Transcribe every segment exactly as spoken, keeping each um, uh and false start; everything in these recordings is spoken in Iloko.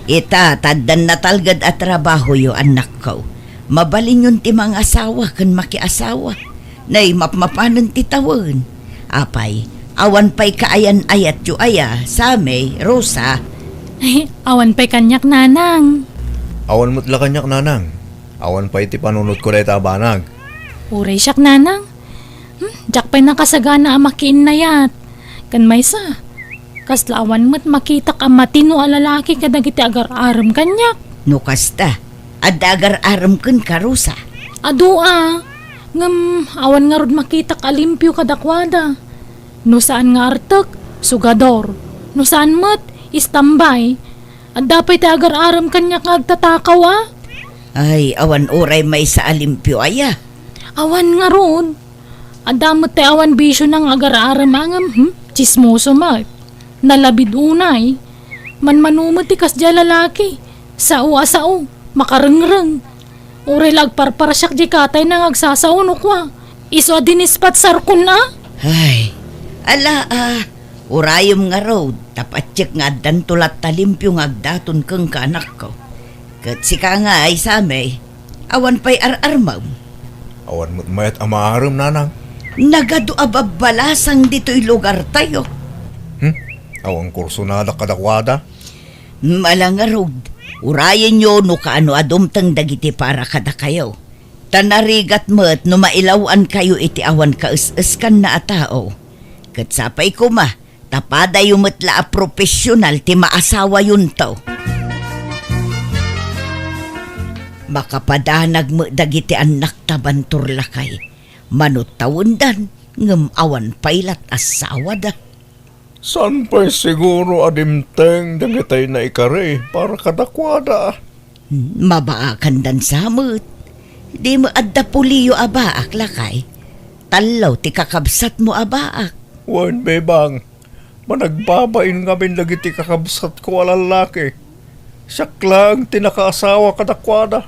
Ita, ta addan natalged a trabahoyo, annakko. Mabalinyon ti mangasawa ken makiasawa. Nay, mapmapanen ti tawen. Apay, awan pay kaayan-ayatyo aya, Sammy, Rosa? Awan pay kaniak, Nanang. Awan met la kaniak, Nanang. Awan pay ti panunotko dayta a banag. Uray siak, Nanang. Hmm, diak pay nakasagana a makiinnayat. Ken maysa, kasla awan met makitak a matino a lalaki kadagiti agar-arem kaniak. No kasta, adda agar-arem kenka, Rosa? Adu a, ngem awan ngarud makitak a limpio kadakuada. No saan nga artek, sugador. No saan met, istambay. Adda pay ti agar-arem kaniak nga agtatakaw a? Ay, awan uray maysa a limpio aya? Awan ngarud. Adda met ti awan bisiona nga agar-arem a ngem, hmm? Tsismoso met. Nalabid unay. Manmano met ti kasdiay a lalaki. Sao a sao. Makarengreng. Uray la agparparsiak diay katayna nga agsasao no kua, isu a dinispatsarkon a? Ay, ala a, urayem ngarud, ta patiek nga addanto latta limpio nga agdaton kenka, anakko. Ket sika ngay, Sammy, awan pay ar-armem? Awan met mayat a maarem, Nanang. Nagadu a babbalasang ditoy lugartayo. Hmm? Awan kursonadak kadakuada? Ala ngarud, urayenyo no kaano a dumteng dagiti para kadakayo. Ta narigat met no mailaw-ankayo iti awan kaes-eskanna a tao. Ket sapay koma, ta padayo met la a profesional ti maasawayonto. Makapadanag met dagiti annakta, Bantur, lakay. Mano tawendan, ngem awan pay lat asawada. Saan pay siguro a dimteng dagitay naikari para kadakuada? Hmm, mabaakandan sa met. Di met adda puliyo a baak, lakay. Tallo ti kakabsatmo a baak. Wen, Bebang, managbabain ngamin dagiti kakabsatko a lallaki. Siak laeng ti nakaasawa kadakuada.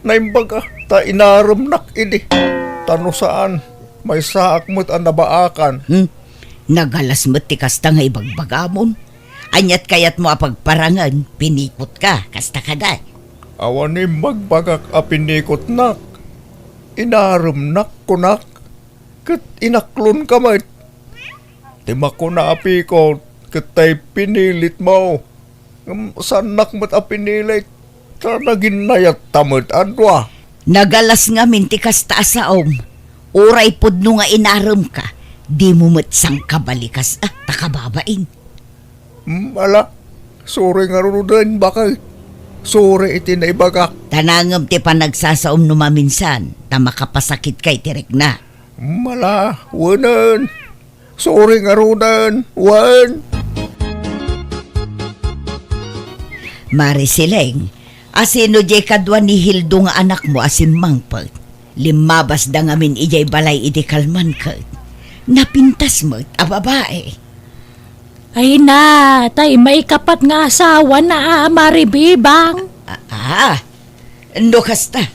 Naimbag a, ta inaremnak idi. Ta no saan, maysaak met a nabaakan. Hmm? Nagalas met ti kasta nga ibagbagamon. Aniat kayatmo a pagparangen, pinikotka, kasta kadi? Awan imbagbagak a pinikotnak. Inaremnak, kunak, ket inaklonka met. Ti makuna a pikot, ket tay pinilitmo. Ngem saannak met a pinilit, ta naginnayatta met a dua. Nagalas ngamin ti kasta a saom. Uray pudno nga inaremka, dimo met sangkabalikas, a, ta kababain. Hmm, ala, suri ngaruden, baket. Suri iti naibagak. Ta nangem ti panagsasaom no maminsan, ta makapasakitka iti rikna. Hmm, ala, wenen. Suri ngaruden, wen. Mari Sileng, asino diay kadua ni Hildo nga anakmo a simmangpet? Limmabasda ngamin idiay balay idi kalman ket napintas met a babai. Ay na, tay maikapat nga asawana a Mari Bebang. Ah, ah. No kasta,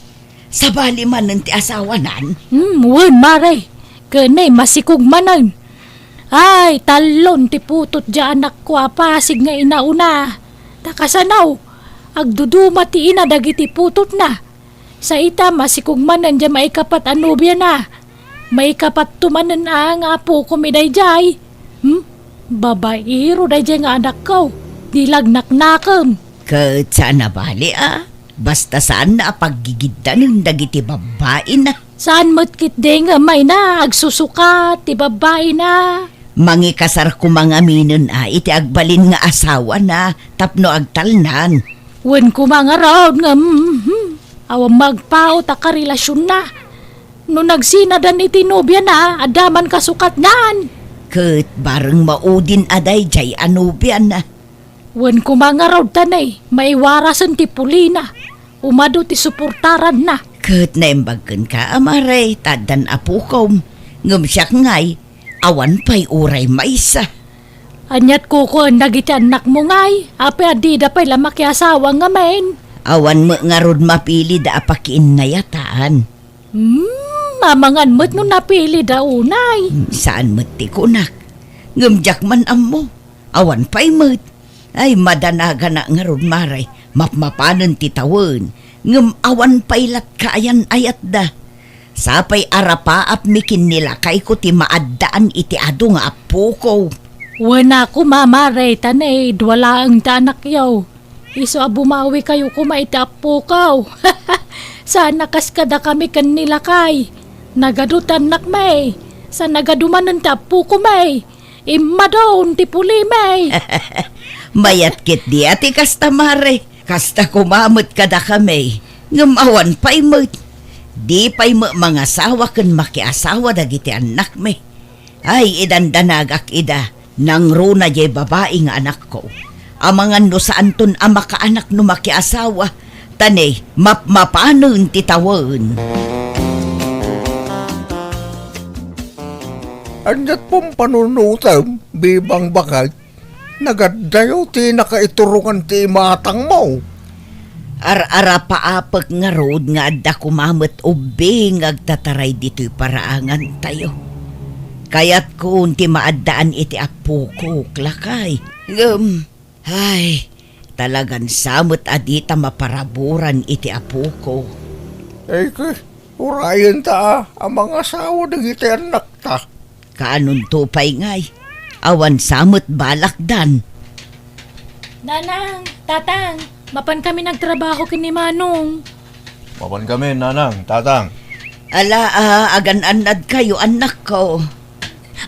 sabali manen ti asawanan? Hmm, wen, Mari. Ken nay masikog manen. Ay, tallon ti putot diay anakko a pasig nga inauna. Ta kasano, agduduma ti ina dagiti putotna. Sa ita, masikog manen diay maikapat a nobiana. Maikapatto manen a nga apokom idaydiay. Hmm? Babaero daydiay nga anakko. Di la agnaknakem. Ket saan a bali a. Basta saanna a paggigiddanen dagiti babbaina. Saan met ketdi nga mayna agsusukat ti babbaina. Mangikasar koma ngaminen a iti agbalin nga asawana tapno agtalnan. Wen koma ngarud nga, mhm, awan magpaut a karelasionna. No nagsinadan iti nobiana, adda man kasukatnan. Ket bareng maudin a daydiay a nobiana. Wen koma ngarud ta nay, maiwarasen ti pulina. Umadu ti suportaranna. Ket naimbag kenka a Mari, ta addan apokom. Ngem siak ngay, awan pay uray maysa. Aniat kukuennak iti annakmo ngay, apay a dida pay la makiasawa ngamin? Awan met ngarud mapilida a pakiinnayatan. Hmm, amangan met no napilida unay. Hmm, saan met ti kunak. Ngem diak man ammo. Awan pay met. Ay, madanaganak ngarud, Mare. Mapmapanen ti tawen, ngem awan pay latta ayan-ayatda. Sapay arapaapmi ken ni lakayko ti maaddaan iti adu nga appoko. Wen a koma, Mare, ta ne, dua laeng ti anakyo. Isu a bumawikayo koma iti appoko. Saan a kas kadakami ken ni lakay. Nagadu ti annakmi. Sa nagadu manen ti appoko, may. Immadon ti pulimi. Mayat ketdi a ti kasta, Mare. Kasta koma met kadakami. Ngem awan pay met. Di pay met mangasawa ken makiasawa dagiti annakmi. Ay, idandanagak ida, nangruna diay babai nga anakko. Amangan no saanton a makaanak no makiasawa, ta ne, mapmapanen ti tawen. Ania't pumpanunutem, Bebang Baket? Nagaddayo ti nakaiturongan ti imatangmo. Ar-arapaapek ngarud nga adda koma met ubbing nga agtataray ditoy paraangantayo. Kayatkon ti maaddaan iti appokok, lakay. Ngem, ay, talagan sa met a dita maparaburan iti appoko. Ay, ke, urayenta a, a mangasawa dagiti annakta. Kaanonto pay ngay? Awan sa met balakdan. Nanang, Tatang, mapan kami nagtrabaho ken ni Manong. Mapan kami, Nanang, Tatang. Ala, a, agan-annadkayo, annakko.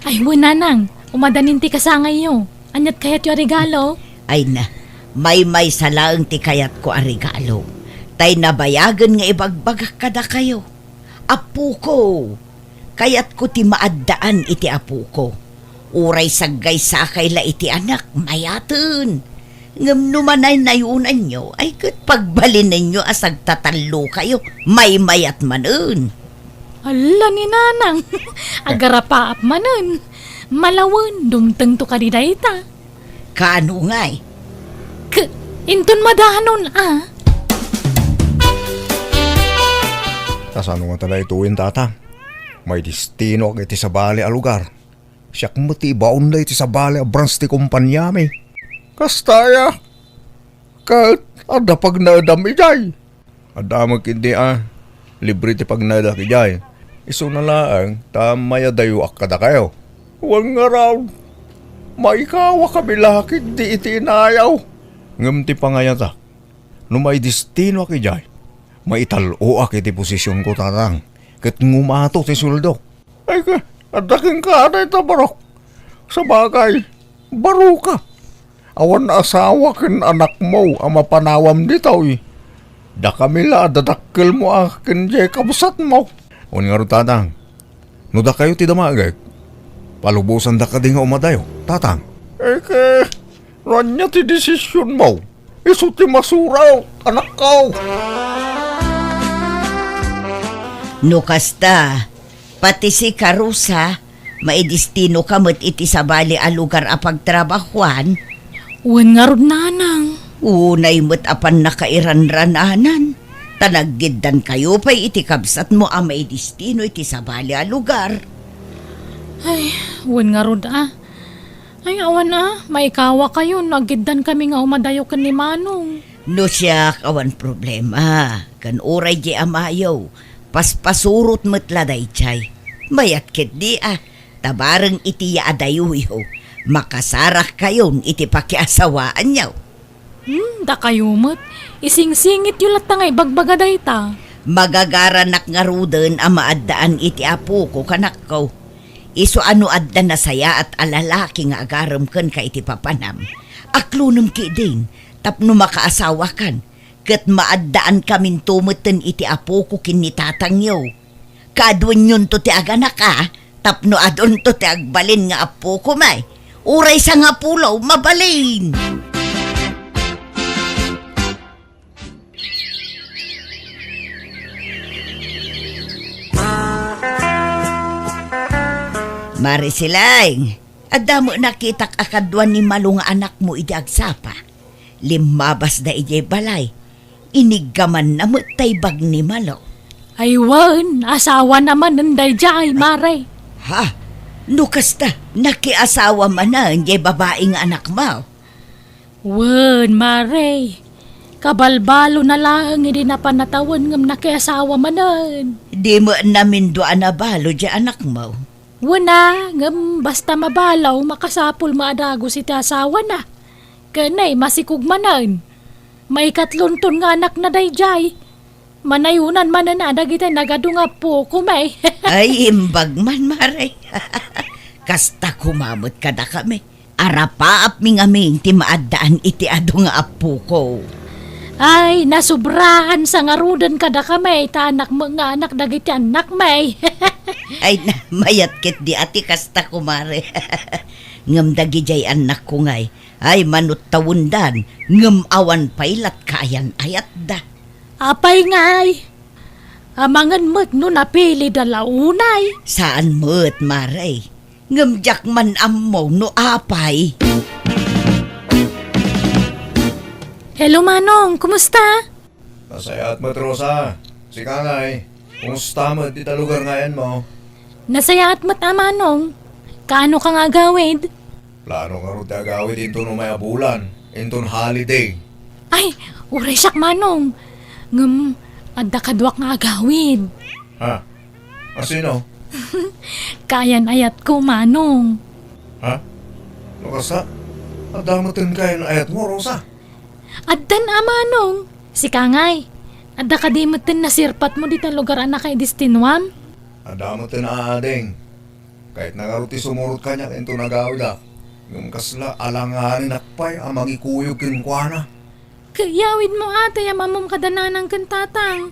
Ay, wen, Nanang, umadanin ti kasangayyo. Ania't kayatyo a regalo? Ay na, maymaysa laeng ti kayatko a regalo. Tay nabayagen nga ibagbagak kadakayo. Appoko, kayatko ti maaddaan iti apoko. Uray saggaysakay la iti anak, mayaten. Ngem no manaynayonanyo, ay ket pagbalinenyo a sagtatallokayo, maymayat manen. Alla ni Nanang, agarapaap manen. Malawen, dumtengto kadi dayta. Kaano ngay? K-, inton madanon, a. Kasano ngata daytoyen, Tatang? Maidestinoak iti sabali a lugar. Siak met ti ibaonda iti sabali a branch ti kompaniami. Kasta aya? Ket adda pagnaedam idiay? Adda met ketdi a, libre ti pagnaedak idiay. Isuna laeng ta mayadayoak kadakayo. Wen ngarud, maikawakami la ketdi iti inayaw. Ngem ti pangayatak, no maidestinoak idiay, maital-oak iti posisionko, Tatang, ket ngumato ti sueldok. Ay, ka, adda kenka dayta barok. Sabagay, baroka. Awan asawa ken anakmo a mapanawam ditoy. Dakami la a dadakkelmo a ken diay kabsatmo. Wen ngarud, Tatang, no dakayo ti damagek, palubosanda kadi nga umadayo, Tatang. Ay, ke, no ania ti desisionmo? Isu ti masurat, anakko. No kasta, pati sika, Rosa, maidestinoka met iti sabali a lugar a pagtrabahuan? Wen ngarud, Nanang. Unay met a pannakairanrananan, ta naggiddankayo pay iti kabsatmo a maidestino iti sabali a lugar. Ay, wen ngarud a. Ay, awan a, maikawakayo no aggiddankami nga umadayo ken ni Manong. No siak, awan problema. Ken uray diay amayo, paspasurot met la daydiay. Mayat ketdi a, ta bareng iti yaadayoyo, makasarakkayon iti pakiasawaanyo. Hmm, dakayo met, isingsingityo latta nga ibagbaga dayta. Magagaranak ngaruden a maaddaan iti apoko, kanakko. Isu a no adda nasayaat a lalaki nga agarem kenka iti papanam, aklonem ketdin tapno makaasawakan, ket maaddaankaminto metten iti apoko ken ni tatangyo. Kaaduenyonto ti aganak a, tapno adunto ti agbalin nga apoko, may. Uray sangapulo, mabalin. Mare Silaing, adda met nakitak a kadua ni Malo nga anakmo idi agsapa. Limmabasda idiay balay. Iniggamanna met tay bag ni Malo. Ay wen, asawana manen daydiay, mare. Ha? No kasta, nakiasawa manen diay babai nga anakmo? Wen, Mare. Kabalbalona laeng idi napan a tawen ngem nakiasawa manen. Di met namindua a nabalo diay anakmo? Wen a, ngem basta mabalo, makasapul met a dagus iti asawana. Ken ay, masikog manen. Maikatlonton nga anakna daydiay. Manayonan manen a dagiti nagadu nga appokami. Ay, imbag man, Mare. Kasta koma met kadakami. Arapaapmi ngamin ti maaddaan iti adu nga appoko. Ay, nasobraan sa ngaruden kadakami, ta anak met nga anak dagiti annakmi. Ay, na, mayat ketdi a ti kasta, kumare. Ngem dagidiay annakko ngay, ay, manuttawendan, ngem awan pay la't kaayan-ayatda. Apay ngay? Amangan met no napilida la unay? Saan met, Mare. Ngem diak man ammo no apay. Hello, Manong. Kumusta? Nasayaat met, Rosa. Sika ngay, kumusta met dita lugar nga ayanmo? Nasayaat met a, Manong. Kaano ka nga agawid? Plano ngarud ti agawid inton umay a bulan, inton holiday. Ay, uray siak, Manong. Ngem, adda kaduak nga agawid. Ha? A sino? Kaayan-ayatko, Manong. Ha? No kasta, adda metten kaayan-ayatmo, Rosa? Addan a, Manong. Sika ngay, adda kadi metten nasirpatmo dita lugar a nakaidestinuam? Adda metten a, ading. Kayatna ngarud ti sumurot kaniak inton agawidak, ngem kasla alanganenak pay a mangikuyog kenkuana. Ket iyawidmo a tay ammom kada nanang ken tatang.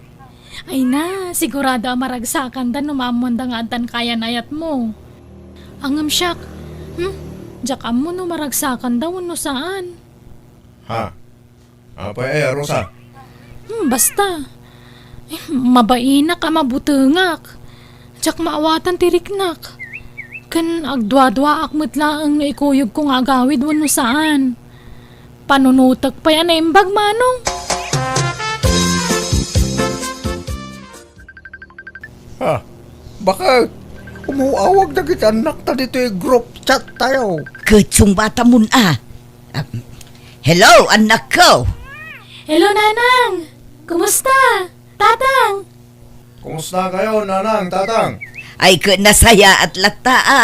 Ay na, sigurado a maragsakanda no maammoanda nga addan kaayan-ayatmo. Ngem siak, hmm, diak ammo no maragsakanda wenno saan. Ha? Apay aya, Rosa? Hmm, basta. Eh, mabainak a mabutengak. Diak maawatan ti riknak. Ken agduaduaak met laeng no ikuyogko nga agawid wenno saan. Panunotek pay a naimbag, Manong. Ha? Baket? Umuawag dagiti annakta ditoy group chat tayo. Ket sungbatamon a. Ah, hello, annakko. Hello, Nanang. Kumusta? Tatang. Kumusta kayo, Nanang, Tatang? Ay, ket nasayaat latta a.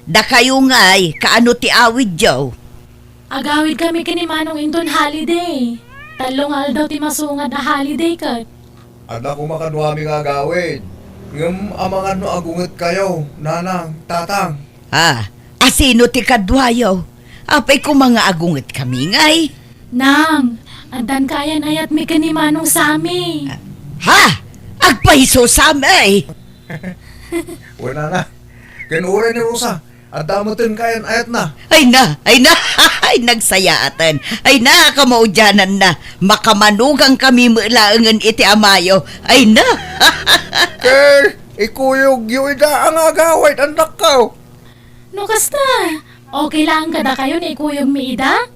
Dakayo ngay, kaano ti awidyo? Agawidkami ken ni Manong inton holiday. Tallo nga aldaw ti masungad a holiday ket. Adda koma kaduami nga agawid. Ngem amangan no agungetkayo, Nanang, Tatang. Ah, asino ti kaduayo? Apay koma nga agungetkami ngay? Nang, addan kaayan-ayatmi ken ni Manong Sami. Ha? Agpayso, Sami! Wen, Nanang. Ken uray ni Rosa, adda metten kaayan-ayatna. Ay na, ay na, ay nagsayaaten. Ay na, kamaudiananna. Makamanugangkami met laengen iti amayo. Ay na. Ket ikuyogyo ida a nga agawid, annakko. No kasta, okay laeng kadakayo no ikuyogmi ida?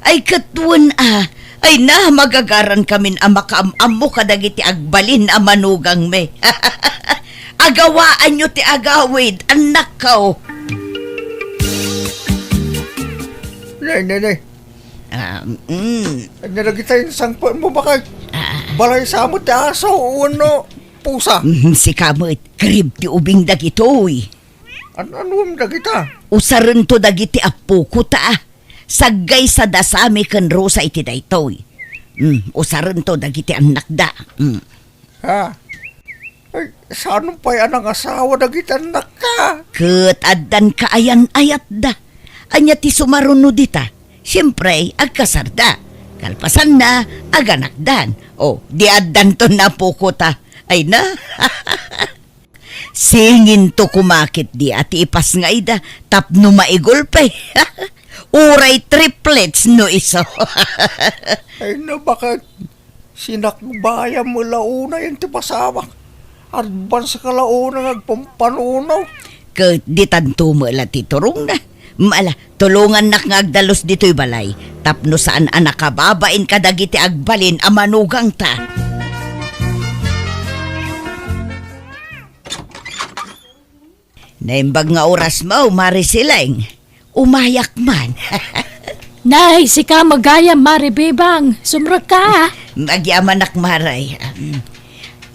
Ay, ket wen a. Ay na, magagarankamin a makaam-ammo kadagiti agbalin a manugangmi. Agawaanyo ti agawid, annakko. Nay, nay, nay. Ah, mm. Ay, na dagita insangpetmo, baket. Ah. Balay sa met ti aso wenno pusa. Mm, sika met, karib ti ubing dagitoy. An-, anuem dagita? Usarento dagiti appoko ta. Saggaysada Sami ken Rosa iti daytoy. Mm, usarento dagiti annakda. Mm. Ha? Ay, saanen pay a nangasawa dagiti annakta? Ket addan kaayan-ayatda. Ania ti sumaruno dita? Siempre, agkasarda. Kalpasanna, aganakdan. O, di addanton appoko ta. Ay na. Singinto koma ketdi a ti ipasngayda tapno maigulpe. Uray triplets no isu. Ay, no, baket sinakbayam la unay ti pasamak. Advance ka la unay nga agpampanuno. Ket ditanto met la ti turongna. Ala, tulongannak nga agdalus ditoy balay tapno saan a nakababain kadagiti agbalin a manugangta. Naimbag nga orasmo, Mare Sileng. Umayak man. Nay, sika met gayam, Mare Bebang. Sumrekka. Magyamanak, Mare. Em,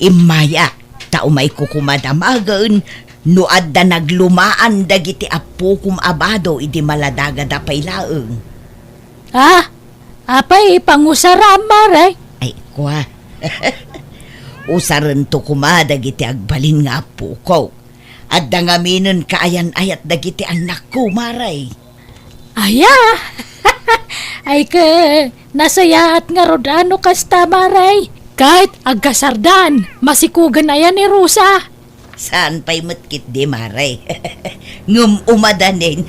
immayak, ta umayko koma damagen no adda naglumaan dagiti appokom a bado idi maladagada pay laeng. Ah, apay pangusaram, Mare? Ay, kua. Usarento koma dagiti agbalin nga appoko. Adda ngaminen kaayan-ayat dagiti annakko, Mare. Aya! Ay ke, nasayaat ngarud a no kasta, Mare. Ket agkasardan, masikogen aya ni Rosa. Saan pay met ketdi, Mare. Ngem umadanin.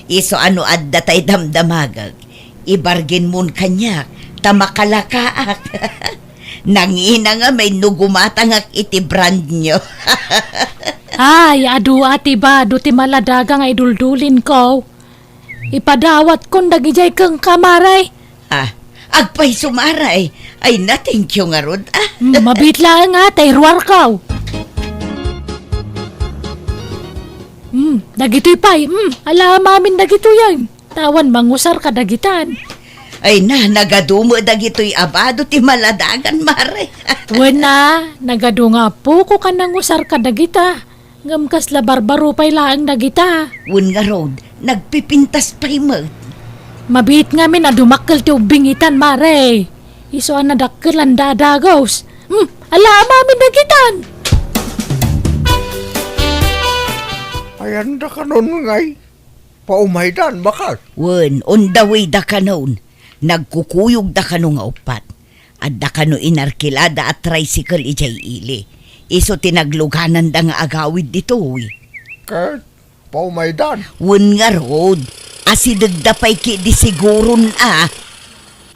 Isu a no adda tay damdamagek, ibargenmon kaniak ta makalakaak. Nangina ngamin no gumatangak iti brand new. Ay, adu a ti bado ti maladaga nga iduldulinko. Ipadawatkon dagidiay kenka, Mare. Ah, agpayso, Mare. Ay, na, thank you ngarud, ah. Hmm, mabiit laeng, ah, ta iruarko. Hmm, dagitoy pay. Hmm, ala amin dagitoy, ay. Awan mangusar kadagitan. Ay na, nagadu met dagitoy a bado ti maladagan, Mare. Wen a, nagadu nga appoko ken nangusar kadagita. Ngem kasla barbaro pay laeng dagita. Wen ngarud, nagpipintas pay met. Mabiit ngamin a dumakkel ti ubbing itan, Mare. Isu a nadakkelan da a dagus. Hmm, ala amin dagitan. Ayan da kanon ngay. Paumaydan, baket. Wen, on the way da kanon. Nagkukuyog da kano nga uppat. Adda kano inarkilada a tricycle idiay ili. Isu ti naglugananda nga agawid ditoy. Ket paumaydan. Wen ngarud, asidegda pay ketdi siguron a.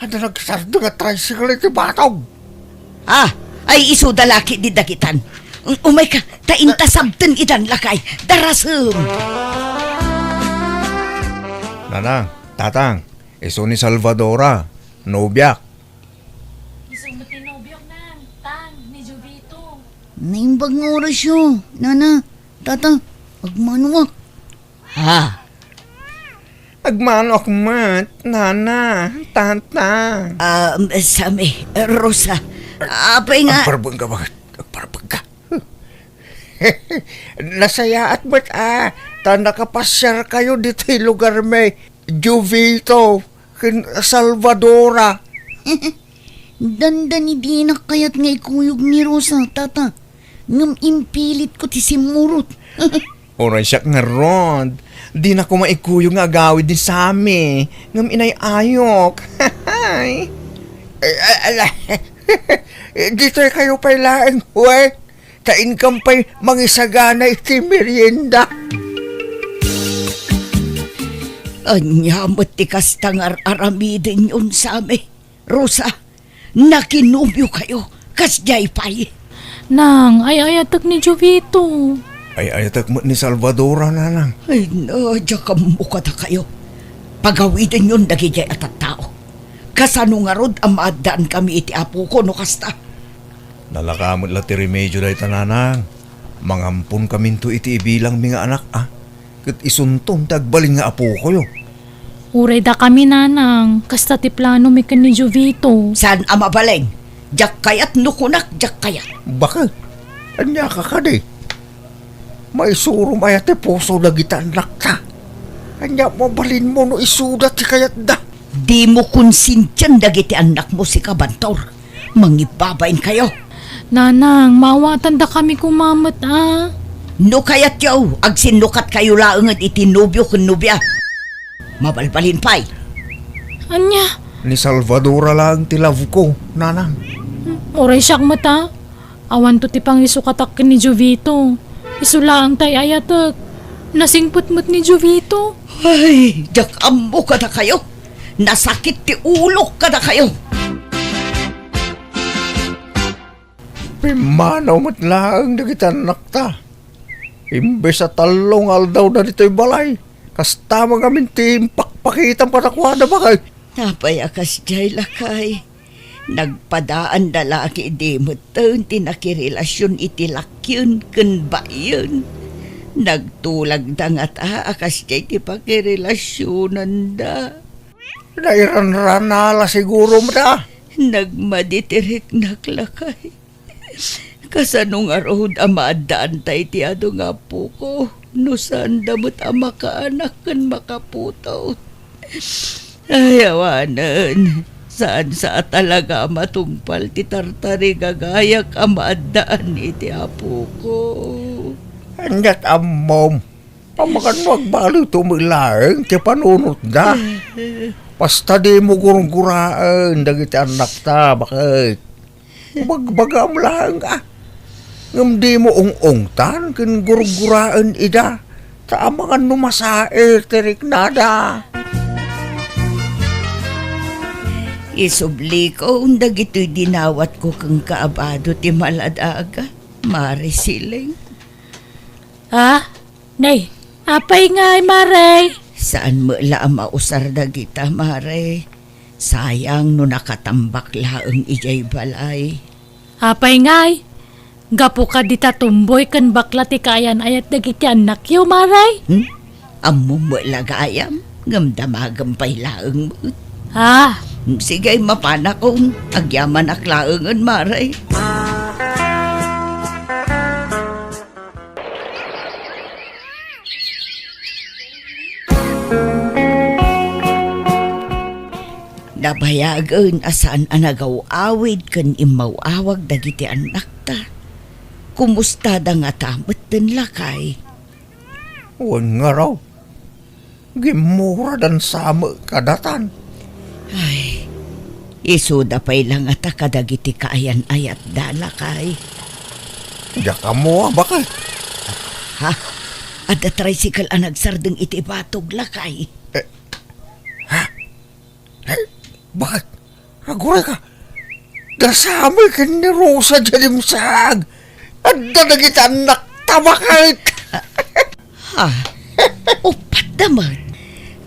Adda nagsardeng a tricycle iti batog. Ah, ay isuda la ketdi dagitan. Um-, umayka, ta inta sabten idan, lakay. Darasem. Nanang, tatang, isu ni Salvadora, nobiak. Isu met ti nobiok, nang, tang, ni Jovito. Naimbag nga orasyo, nana, tata, agmanoak. Ha? Agmanoak met, nana, tata. Ah, Sammy, Rosa, apay nga? Agparbeng ka, baket? Agparbeng ka. Nasayaat met a, ta nakapasiarkayo ditoy lugarmi, Jovito ken Salvadora. Dandani dinak kayat nga ikuyog ni Rosa, tata. Ngem impilitko ti simmurot. Uray siak ngarud, dinak koma ikuyog nga agawid ni Sammy, ngem inay-ayok. Ay, ala, ditoy kayo pay laeng, we. Ta inkam pay mangisagana iti merienda. Ania met ti kasta nga ar-aramidenyon, Sammy? Rosa, nakinobiokayo, kasdiay pay? Nang, ay-ayatek ni Jovito. Ay-ayatek met ni Salvadora, nanang. Ay, na, diak ammo kadakayo. Pagawidenyon dagidiay a tattao. Kasano ngarud a maaddankami iti apoko no kasta? Nalaka met la ti remedio dayta, nanang. Mangamponkaminto iti ibilangmi nga anak, a. Ket isunton ti agbalin nga apokoyo. Uray dakami, nanang, kasta ti planomi ken ni Jovito. Saan a mabalin? Diak kayat no kunak, diak kayat. Baket? Ania ka kadi? Maisurom aya ti puso dagita annakta? Ania mabalinmo no isuda ti kayatda? Dimo konsintian dagiti annakmo, sika, Bantor. Mangibbabain kayo. Nanang, maawatandakami koma met, a. No kayatyo, agsinnukat kayo laengen iti nobio ken nobia. Mabalbalin pay. Ania? Ni Salvadora laeng ti love ko, nanang. Uray siak met, a. Awanto ti pangisukatak ken ni Jovito. Isu laeng tay ayatek. Nasingpet met ni Jovito. Ay, diak ammo kadakayo. Nasakit ti ulok kadakayo. Pimmanaw met laeng dagiti annakta. Imbes a tallo nga aldawda ditoy balay, kasta met ngamin ti impakpakitam kadakuada, baket. Apay a kasdiay, lakay? Nagpadaanda la ketdi metten ti nakirelasion iti lakien ken baien. Nagtulagda ngata a kasdiay ti pakirelasionanda. Nairanrana la siguro met a. Nagmadi ti riknak, lakay. Kasano ngarud a maaddaanta iti adu nga apoko no saanda met a makaanak ken makaputot? Ay, awanen. Saan sa a talaga a matungpal ti tartarigagayak a maaddaan iti apoko. Ania't ammom? Amangan no agbaliwto met laeng ti panunotda. Basta dimo gurguraen dagiti annakta, baket. Bagbagam laeng a. Ngem dimo ung-ungtan ken gurguraen ida, ta amangan no masaer ti riknada. Isublikon dagitoy dinawatko kenka a bado ti maladaga, Mare Siling. Ah, nay, apay ngay, Mare? Saan met la a mausar dagita, Mare. Sayang no nakatambak laeng idiay balay. Apay ngay, gapu kadi ta tumboy ken bakla ti kaayan-ayat dagiti annakyo, Mare? Hmm? Ammom met la gayam, ngem damagem pay laeng met. Ah. Hmm, sige, mapanakon. Agyamanak laengen, Mare. Nabayagen a saan a nagaw-awid ken immaw-awag dagiti annakta. Kumustada ngata metten, lakay? Wen ngarud, gimmuradan sa met kadatan. Ay, isuda pay la ngata kadagiti kaayan-ayatda, lakay. Diak ammo a, baket. Ha? Adda tricycle a nagsardeng iti batog, lakay. Eh, ha? Eh, baket? Aguray ka. Dasami ken ni Rosa diay dimsag. Adda dagiti annakta, baket. Ha? Uppat da met.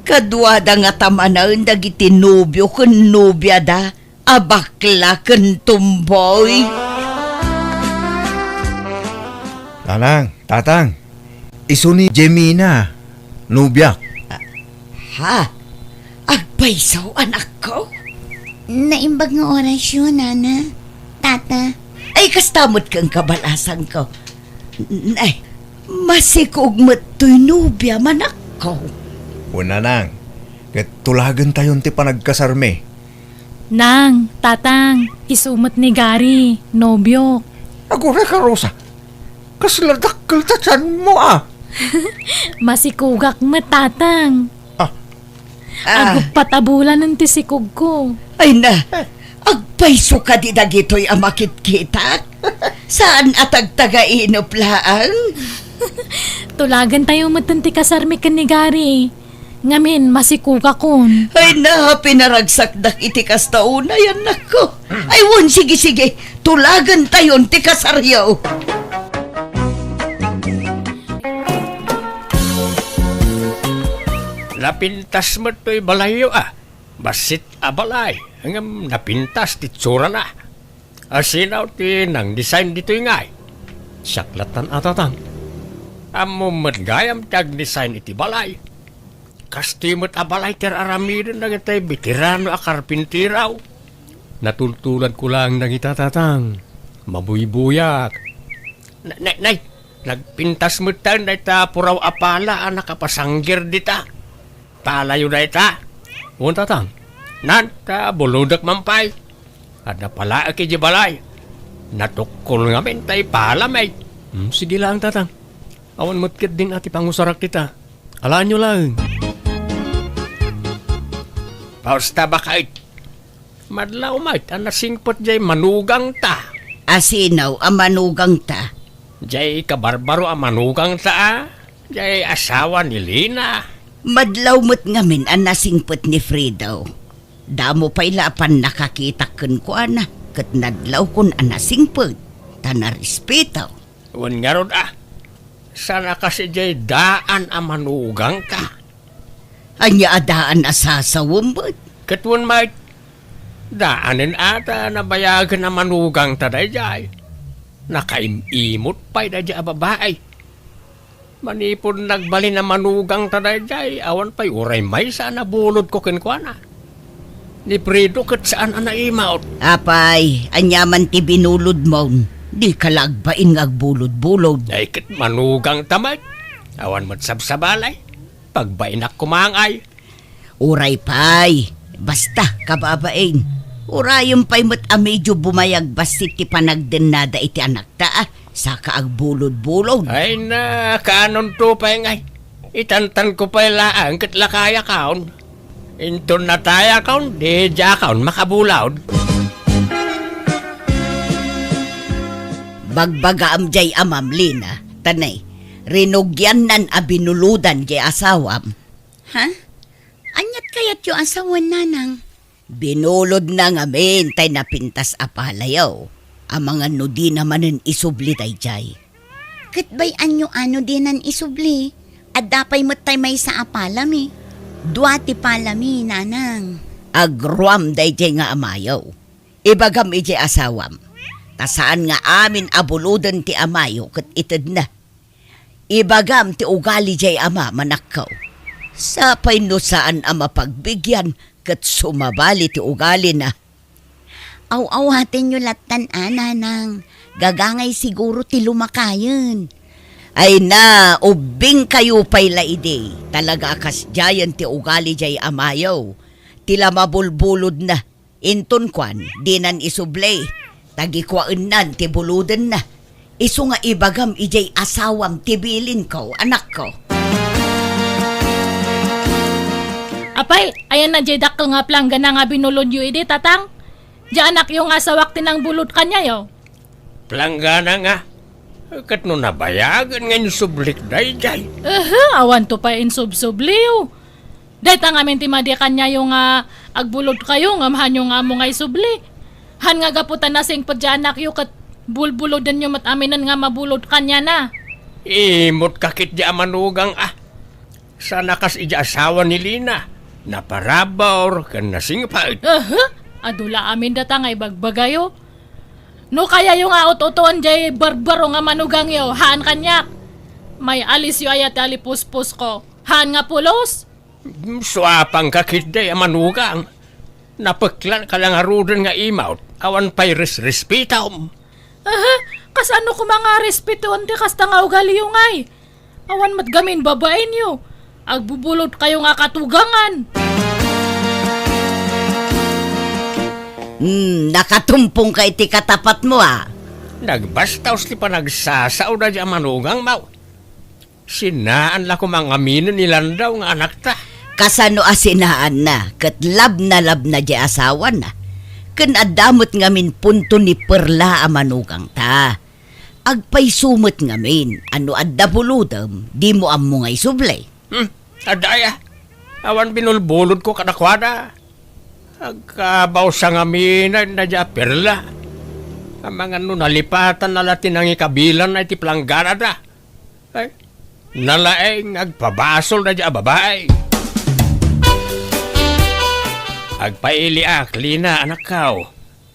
Kaduada ngata manen dagiti nobio ken nobiada a bakla ken tumboy. Nanang, tatang, isu ni Jemina, nobiak. Ha? Agpayso, anakko? Naimbag nga orasyo, nana, tata. Ay, kasta met ken kabalasangko. N-, ay, masikog met toy nobia, manakko. Wen, nanang, ket tulagentayon ti panagkasarmi. Nang, tatang, isu met ni Gary, nobiok. Aguray ka, Rosa. Kasla dakkel ta tianmo, a. Masikogak met, tatang. Ah. Ah. Aguppat a bulanen ti sikogko. Ay na, agpayso kadi dagitoy a makitkitak? Saan a tagtagainep laeng? Tulagentayo metten ti kasarmi ken ni Gary. Ngamin, masikogakon. Ay na, pinaragsakdak iti kasta unay, annakko. Ay wen, sige, sige. Tulagentayon ti kasaryo. Napintas met toy balayyo, a. Bassit a balay, ngem napintas ti itsurana. Asino ti nang-design ditoy ngay? Siak lattan a, tatang. Ammom met gayam ti ag-design iti balay. Kastoy met a balay ti ar-aramiden dagiti veterano a karpintero. Natultuladko laeng dagita, tatang. Mabuybuyak. Na-, nay, nay, nagpintas metten dayta puraw a pala a nakapasangger dita. Palayo dayta. Wen, tatang. Nan, ta bulodek man pay. Adda palaek idiay balay. Natukkol ngamin tay pala met. Hmm, sige laeng, tatang. Awan met ketdin a ti pangusarak dita. Alaenyo laeng. Basta, baket. Madlaw met a nasingpet jay manugangta. Asino a manugangta? Jay kabarbaro a manugangta, a. Jay asawa ni Lina. Madlaw met ngamin a nasingpet ni Fredo. Damo pay la a pannakakitak kenkuana, ket nadlawkon a nasingpet, ta narespeto. Wen ngarud, a. Saan a kas idiay daan a manugangta? Ania a daan a sasawem met? Ket wen met, daanen a ta nabayagen a manugangta daydiay. Nakaim-imot pay daydiay a babai. Manipud nagbalin a manugangta daydiay, awan pay uray maysa a nabulodko kenkuana. Ni Prido ket saan a naimaut. Apay, ania man ti binulodmon? Dika la agbain nga agbulod-bulod. Ay, ket manugangta met. Awan met sabsabalay. Pagbainak koma ngay. Uray pay. Basta, kababain. Urayem pay met a medio bumayag bassit ti panagdennada iti anakta, a. Saka agbulod-bulod. Ay na, kaanonto pay ngay. Itantanko pay laeng ket lakayakon. Inton natayakon, diakon makabulod. Bagbagaam jay amam, Lina, ta ne, rinugiannan a binulodan jay asawam. Ha? Aniat kayatyo a sawen, nanang? Binulodna ngamin tay napintas a palayo. Amangan no dina manen isubli daydiay. Ket bay-anyo a no dinan isubli? Adda pay met tay maysa a palami. Dua ti palami, nanang. Agruam daydiay nga amayo. Ibagam idiay asawam. Ta saan nga amin a buloden ti amayo ket itedna. Ibagam ti ugali jay ama, manakkaw. Sapay no saan a mapagbigian ket sumabali ti ugalina. Aw-awatenyo lattan a, nanang. Gagangay siguro ti lumakayen. Ay na, ubbingkayo pay la idi. Talaga a kasdiayen ti ugali jay amayo. Ti la mabulbulodna. Inton kuan, dinan isubli. Tagikuaennan ti bulodenna. Isu nga ibagam idiay asawam ti bilinko, anakko. Apay, ayanna jay dakkel nga planggana nga binulodyo idi, tatang? Jay anakyo nga asawak ti nangbulod kaniayo. Planggana nga? Ket no nabayagen nga insublik daydiay. Ehe, awanto pay insubsubliyo. Dayta ngamin ti madi kaniayo nga agbulodkayo ngem haanyo nga ammo nga isubli. Haan nga gapu ta nasingpet ti anakyo ket bulbulodenyo met aminen nga mabulod kaniana. Immotka ketdi a manugang a. Saan a kas idi asawa ni Lina, naparabur ken nasingpet. Aha! Adu la amin data nga ibagbagayo. No kayayo nga ut-utoen jay barbaro nga manugangyo, haan kaniak. May alisyo aya ti alipuspusko. Haan nga pulos? Suapanka ketdi a manugang. Napeklanka la ngaruden nga imaut, awan pay resrespetom. Aha, kasano koma nga respetoen ti kasta nga ugaliyo ngay? Awan met gamin babaenyo. Agbubulodkayo nga katugangan. Hmm, nakatumpongka iti katapatmo, a. Nagbastaos ti panagsasaoda diay a manugangmo. Sinaan la koma nga aminen ni Landaw nga anakta. Kasano a sinaanna, ket labnalabna diay asawana. Ken adda met ngamin punto ni Perla a manugangta. Agpayso met ngamin a no adda bulodem, dimo ammo nga isubli. Hmm, adda aya. Awan binulbulodko kadakuada. Agkabawsa ngamin a diay a Perla. Amangan no nalipatanna la ti nangikabilanna iti plangganada. Ay, nalaeng agpabasol daydiay a babai. Agpailiak, Lina, anakkaw.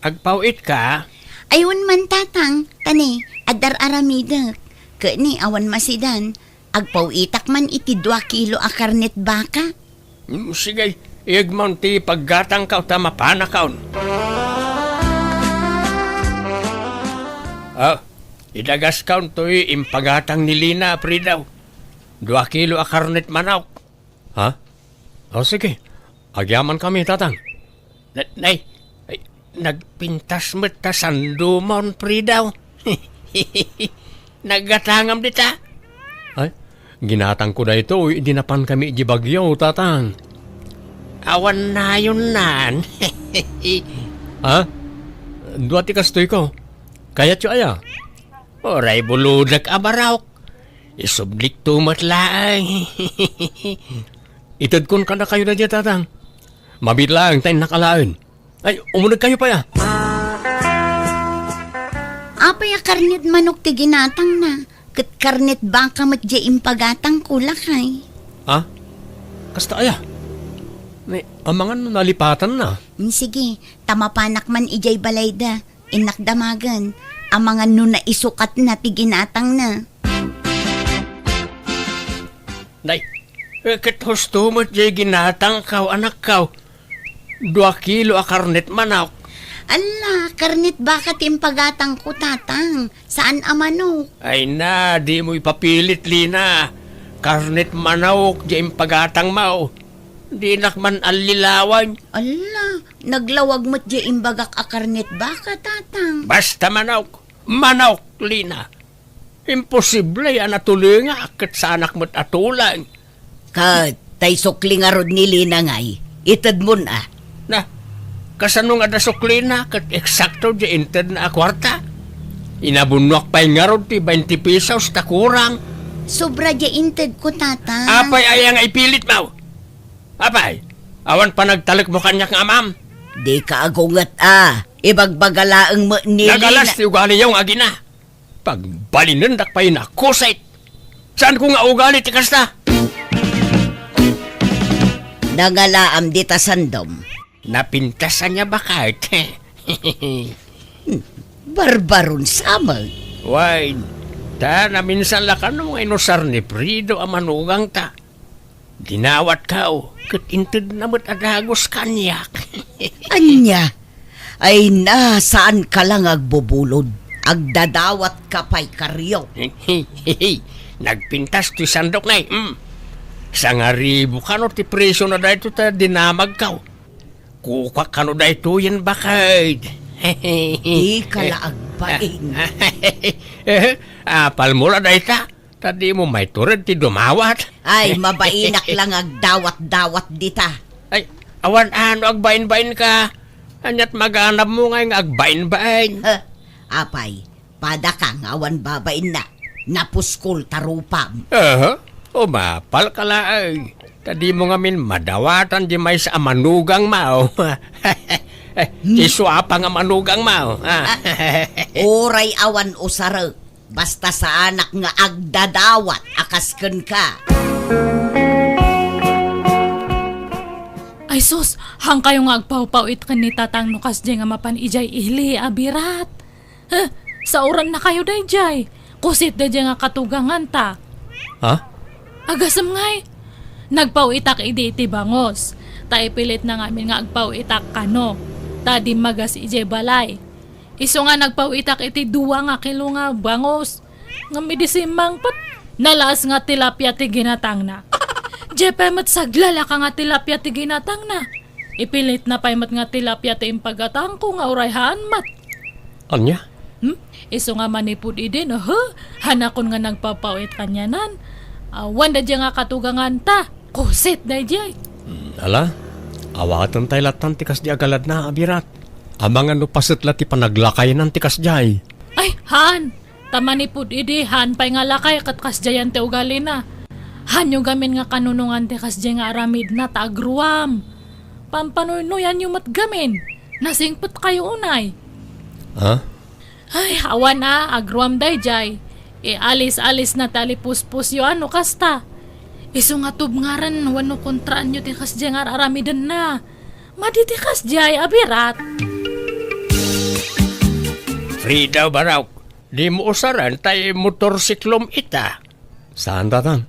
Agpaw-itka? Ay, wen man, tatang, ta ne, adda ar-aramidek. Ket ne, awan masidan, agpaw-itak man iti dua kilo a karnet baka. Mm, sige, iyegmon ti paggatangko ta mapanakon. Ah, idagaskon toy impagatang ni Lina, Pridaw. Dua kilo a karnet manok. Ha? O, sige. Agyamankami, tatang. Na-, nay, ay, nagpintas met ta sandomon, Pridaw. Naggatangam dita. Ay, ginatangko daytoy idi napankami idiay Baguio, tatang. Awan nayonnan. Ha? Dua ti kastoyko. Kayatyo aya? Uray bulodek a barok. Isublikto met laeng. Itedkon kadakayo daydiay, tatang. Mabiit laeng ta innak alaen. Ay, umunegkayo pay, a. Apay a karnet manok ti ginatangna, ket karnet baka met diay impagatangko, lakay. Ha? Kasta aya? Ni, amangan no nalipatanna. Mm, sige, ta mapanak man idiay balayda. Innak damagen, amangan no naisukatna ti ginatangna. Nay, eh, ket husto met diay ginatangko, anakko. Dua kilo a karnet manok. Ala, karnet baka ti impagatangko, Tatang. Saan a manok. Ay na, dimo ipapilit, Lina. Karnet manok diay impagatangmo. Dinak man allilawan. Ala, naglawag met diay imbagak a karnet baka, Tatang. Basta manok. Manok, Lina. Imposible a natulingak ket saanak met a tuleng. Ket tay sukli ngarud ni Lina ngay, itedmon a. Na, kasano nga adda suklina ket eksakto diay intedna a kuarta? Inabunnoak pay ngarud ti bainte pesos ta kurang. Sobra diay intedko, Tatang. Apay aya nga ipilitmo? Apay, awan panagtalekmo kaniak nga amam? Dika agunget a. Ibagbaga laeng met ni Lina. Nagalas ti ugaliyo nga agina. Pagbalinendak pay nakusit. Saanko nga ugali ti kasta? Nangalaam dita sandom. Napintas ania baket? Barbaron sa met. Wen, ta naminsan la kano nga inusar ni Fredo a manugangta. Dinawatko, ket intedna met a dagus kaniak. Ania? Ay na, saanka la nga agbubulod. Agdadawatka pay, Kario. Nagpintas toy sandok, nay. Mm. Sangaribu kano ti presio na daytoy ta dinamagko. Kukuak kano daytoyen baket. Dika la agbain. Apalmo la dayta. Ta dimo maitured ti dumawat. Ay, mabainak la nga agdawat-dawat dita. Ay, awan a no agbainbainka. Ania't maganabmo ngay nga agbainbain? Huh? Apay, padaka nga awan babainna. Napuskol ta rupam. Aha, umapalka laeng. Ta dimo ngamin madawatan diay maysa a manugangmo. Ti suapa nga manugangmo. Ah. Uray awan usarek. Basta saanak nga agdadawat a kas kenka. Ay sus, haankayo nga agpawpaw-it ken ni Tatang no kasdiay nga mapan idiay ili a birat. Huh, saorannakayo daydiay. Kusit daydiay nga katuganganta. Ha? Agasem ngay. Nagpaw-itak idi iti bangus. Ta ipilitna ngamin nga agpaw-itak kano. Ta dimmagas idiay balay. Isu nga nagpaw-itak iti dua nga kilo nga bangus. Ngem idi simmangpet, nalaas nga tilapia ti ginatangna. Diay pay met saglalaka nga tilapia ti ginatangna. Ipilitna pay met nga tilapia ti impagatangko nga uray haan met. Ania? Hmm? Isu nga manipud idi, aha, haanakon nga nagpapaw-it kanianan. Awan daydiay nga katuganganta. Kusit daydiay. Hmm, ala, awatentay lattan ti kasdi a galadna, a birat. Amangan no paset la ti panaglakaynan ti kasdiay. Ay, haan! Ta manipud idi, haan pay nga lakay ket kasdiayan ti ugalina. Haanyo gamin nga kanunongan ti kasdiay nga aramidna ta agruam. Pampanuynoyanyo met gamin. Nasingpetkayo unay. Ha? Ay, awan a, agruam daydiay. Ialis-alisna ti alipuspusyo a no kasta. Isu nga tubngaran wenno kontraanyo ti kasdiay nga ar-aramidenna. Madi ti kasdiay a birat. Frida, Barok, dimo usaren tay motorsiklom ita. Saan, Tatang?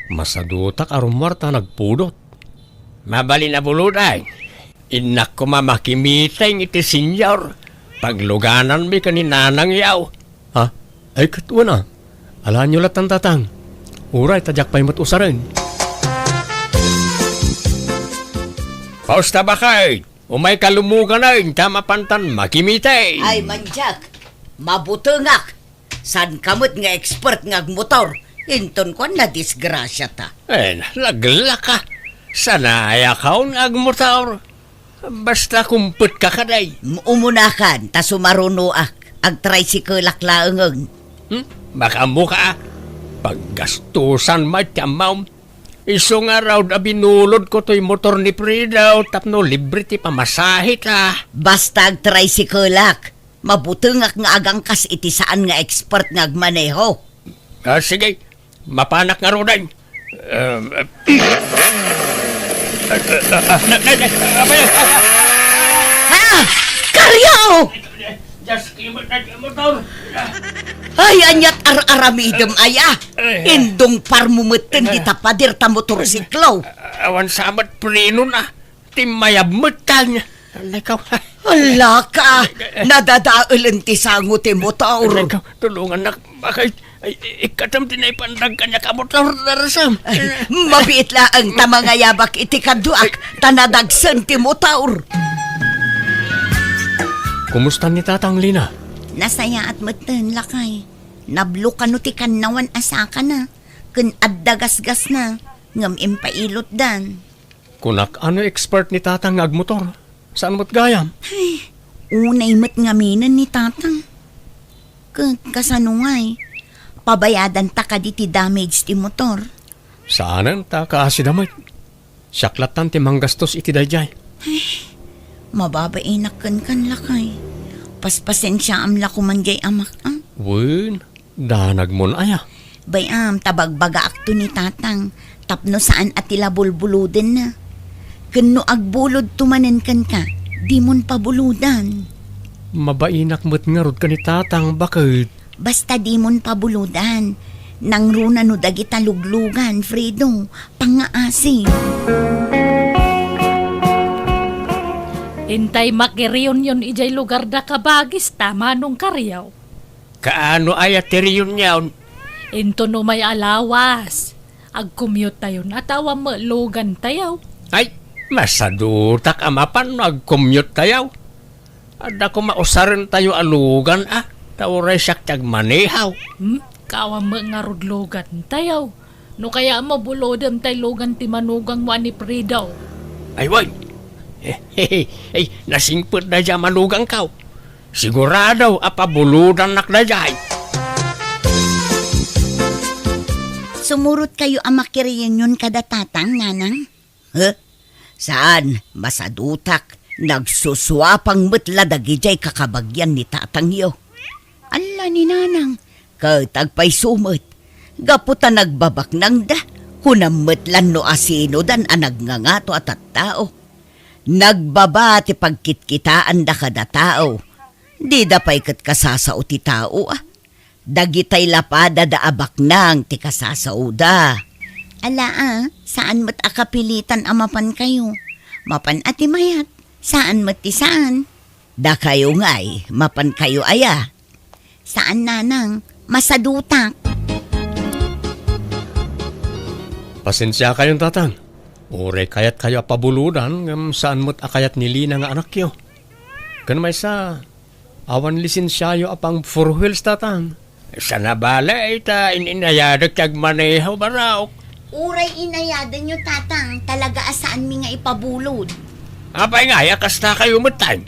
Masadutak a rummuar ta nagpudot. Mabalin a buloden. Innak koma makimiteng iti senior. Paglugananmi ken ni Nanang Yaw. Ha? Ay, ket wen a. Alaenyo lattan, Tatang. Uray ta diak pay met usaren. Pausta, baket. Umayka lumuganen ta mapantan makimiteng. Ay, mandiak. Mabutengak. Saanka met nga expert nga agmotor? Inton kuan, nadisgrasiata. Eh, naglaka. Sanayakon nga agmotor. Basta kumpetka kadi. M-, umunakan, ta sumarunoak. Agtricycle-ak laengen. Hmm? Makaammoka, a. Paggastusan met ti ammom. Isu ngarud a binulodko toy motor ni Fredo tapno libre ti pamasaheta. Basta agtricycle-ak. Mabutengak nga agangkas iti saan nga expert nga agmaneho. Ah, sige. Mapanak ngaruden. Um, ah, ah, ah, ah, na, na, na, apay, ah, ah. Ha? Kario! Just kimot na ti motor. Ay, ania't ar-aramidem aya? Ay. Indungparmo metten dita pader ta motorsiklo. Awan sa met prenona. Timmayab met tan. Alay ka. Alaka, nadadaelen ti sango ti motor. Alay ka, tulongannak. Bakit? Ay, ikkatam ti naipandag kaniak a motor, Darasam. Ay, mabiit laeng ta mangayabak iti kaduak, ta nadagsen ti motor. Kumusta ni Tatang, Lina? Nasayaat metten, lakay. Nablo kano ti kannawan a sakana, ken adda gasgasna, ngem impailotdan. Kunak, ano expert ni Tatang nga agmotor? Saan met gayam? Ay, unay met ngaminen ni Tatang. Ket kasano ngay? Pabayadanta kadi ti damage ti motor? Saanen, ta kaasida met. Siak lattan ti manggastos iti daydiay. Ay, mababainak kenkan, lakay. Paspasensiaam la koman diay amak, a? Wen, danagmon aya? Bay-am, ta bagbagaakto ni Tatang, tapno saan a ti la bulbulodenna. Ken no agbulodto manen kenka, dimon pabulodan. Mabainak met ngarud ken ni Tatang, baket. Basta dimon pabulodan. Nangruna no dagita luglugan, Fredo, pangngaasi. Intay makireunion idiay lugarda, kabagis, ta Manong Kariaw. Kaano aya ti reunion? Inton umay a lawas, agcommute tayon, a ta awan met lugantayo. Ay, masadutak a mapan no agcommute tayo. Adda koma usarentayo a lugan, a, ta uray siak ti agmaneho. Hmm? Awan met ngarud lugantayo. No kayat, mabulodem tay lugan ti manugangmo a ni Fredo. Ay, wen. Ay, nasingpet daydiay a manugangko. Sigurado a pabulodannak daydiay. Sumurotkayo a makireunion kada Tatang, Nanang? Huh? Saan, masadutak. Nagsusuapang met la dagidiay kakabagian ni tatangyo. Alla ni Nanang, ket agpayso met. Gapu ta nagbabaknangda, kunam met lan no asinodan a nagngangato a tattao. Nagbaba ti pagkitkitaanda kada tao. Dida pay ket kasasao ti tao, a. Dagitay lapada da a baknang ti kasasaoda. Ala, a, saan met a kapilitan a mapankayo. Mapan a ti mayat, saan met ti saan. Dakayo ngay, mapankayo aya? Saan, Nanang, masadutak. Pasensiakayon, Tatang. Uray kayatkayo a pabulodan, ngem saan met a kayat ni Lina nga anakyo. Ken maysa, awan lisensiayo a pang four wheels, Tatang. Saan a bale, ta in-inayadek ti agmaneho, Barok. Uray inayadenyo, Tatang, talaga a saanmi nga ipabulod. Apay ngay a kastakayo met, Tay?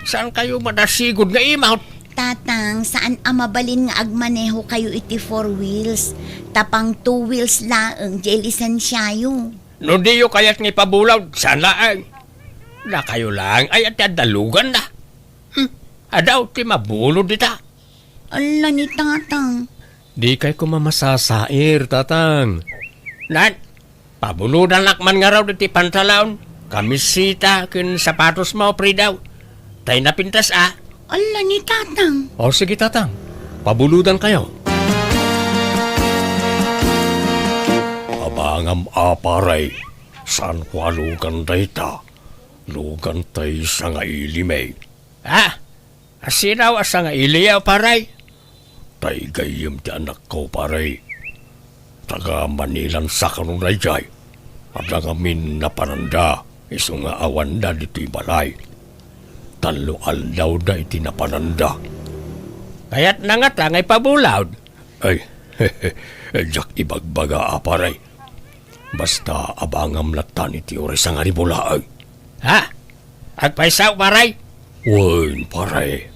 Saankayo madasigod nga imawt? Tatang, saan a mabalin nga agmanehokayo iti four wheels, ta pang two wheels laeng diay lisensiayo. No diyo kayat nga ipabulod, saan laeng. Dakayo laeng aya ti adda luganna. Hmm, adaw ti mabulod dita. Ala ni Tatang. Dikay koma masasair, Tatang. Nan, pabulodannak man ngarud iti pantalon, kamiseta, ken sapatosmo, Fredo. Tay napintas a. Ala ni Tatang. O, sige, Tatang. Pabulodankayo. Abangam a, pare. Saanko a lugan dayta. Lugan tay sangailimi. Ah, asino a sangailiyo, pare? Tay gayyem ti anakko, pare. Taga Manilan sa kano daydiay. Adda ngamin napananda, isu nga awanda ditoy balay. Tallo aldawda iti napananda. Kayatna ngata nga ipabulod? Ay, diak ibagbaga a, pare. Basta abangam lattan iti uray sangaribulaeng. Ha? Agpayso, pare? Wen, pare.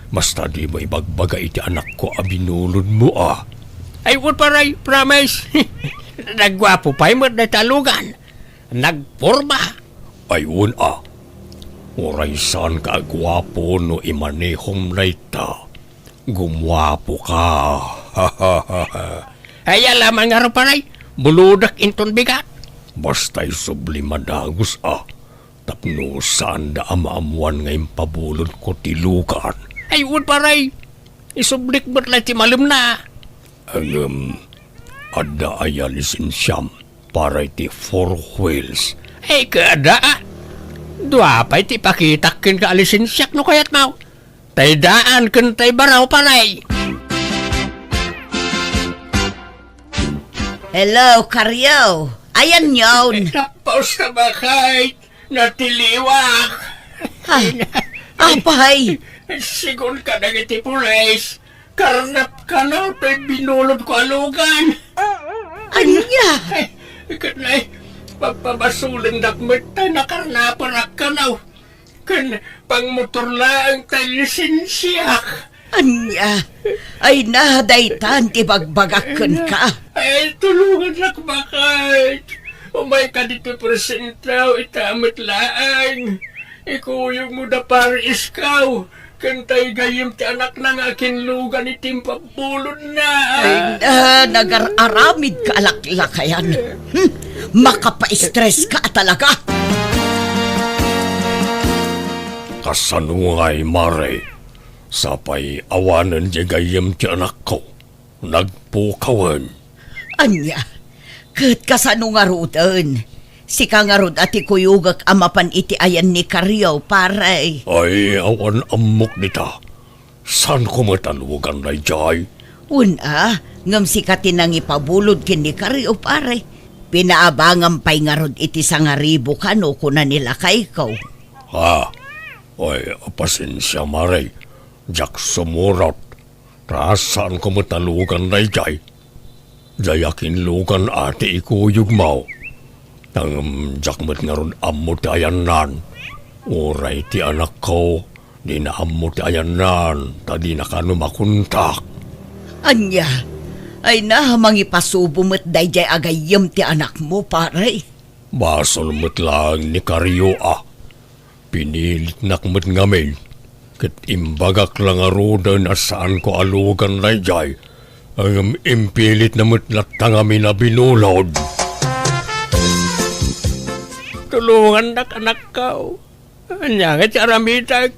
Basta dimo ibagbaga iti anakko a binulodmo a. Ay, wen, pare, promise. Nagguapo pay met dayta a lugan. Nagporma. Ay, wen a. Uray saanka a guapo no imanehom dayta. Gumuapoka. Ay, ala man ngarud, pare. Bulodek inton bigat. Basta isubli madagus a. Tapno saanda a maammuan nga impabulodko ti lugan. Ay, wen, pare. Isublik met la ti malemna. Ngem, adda aya lisensiam para iti four wheels? Ay, kada, a. Dua pay ti ipakitak kenka a lisensiak no kayatmo. Tay daan ken tay baro, pare. Hello, Karyo. Ayanyon. Tapos ka ba, kay natiliwak? Ha? Apay? Sigun ka dagiti pulis, karnap kano toy binulod ko a lugan. Ania? Ket nay, pagpabasulendak met ta nakarnaperak kano. Ken pangmotor laeng tay lisensiak. Ania? Ay na, daytan ti bagbagak kenka. Ay, tulongannak, baket. Umayka ditoy presentaw, ita met laeng. Ikuyogmo da pare Iskaw, ken tay gayyem ti anakna nga akinlugan iti impabbulodna. Ay na, nagar-aramid ka a laklakayan. Hmm, makapaistres ka talaga. Kasano ngay, mare? Sapay awanen diay gayyem ti anakko. Nagpukawen. Ania? Ket kasano ngaruden? Sika ngarud a ti kuyogek a mapan iti ayan ni Karyo, pare. Ay, awan ammok dita. Saanko met a lugan daydiay? Wen a, ngem sika ti nangipabulod ken ni Karyo, pare. Pinaabangam pay ngarud iti sangaribu kano, kuna ni lakayko. Ha? Ay, pasensia, mare. Diak sumurot. Ta saanko met a lugan daydiay. Diay akinlugan a ti ikuyogmo. Ngem diak met ngarud ammo ti ayannan. Uray ti anakko, dina ammo ti ayannan, ta dina kano makontak. Ania? Ay na, mangipasubo met daydiay a gayyem ti anakmo, pare. Basol met laeng ni Karyo a. Pinilitnak met ngamin, ket imbagak la ngaruden a saanko a lugan daydiay, ngem impilitna met latta ngamin a binulod. Tulongannak, anakko. Ania nga ti aramidek?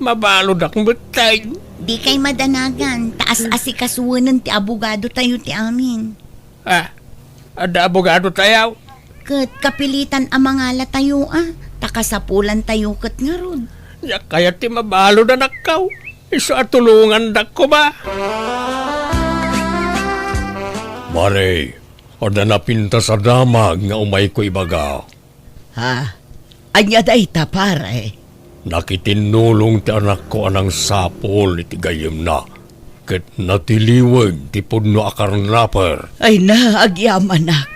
Mabaludak met tay. Dikay madanagan, ta as-asikasuenen ti abogado tayo ti amin. Ah, adda abogado tayo? Ket kapilitan a mangala tayo, a, ta kasapulan tayo ket ngarud. Diak kayat ti mabalud, anakko. Isu a tulongandak koma. Mare, adda napintas a damag nga umayko ibaga. Ha? Ania dayta, pare? Nakitinnulong ti anakko a nangsapul iti gayyemna, ket natiliweg ti pudno a karnaper. Ay na, agyamanak.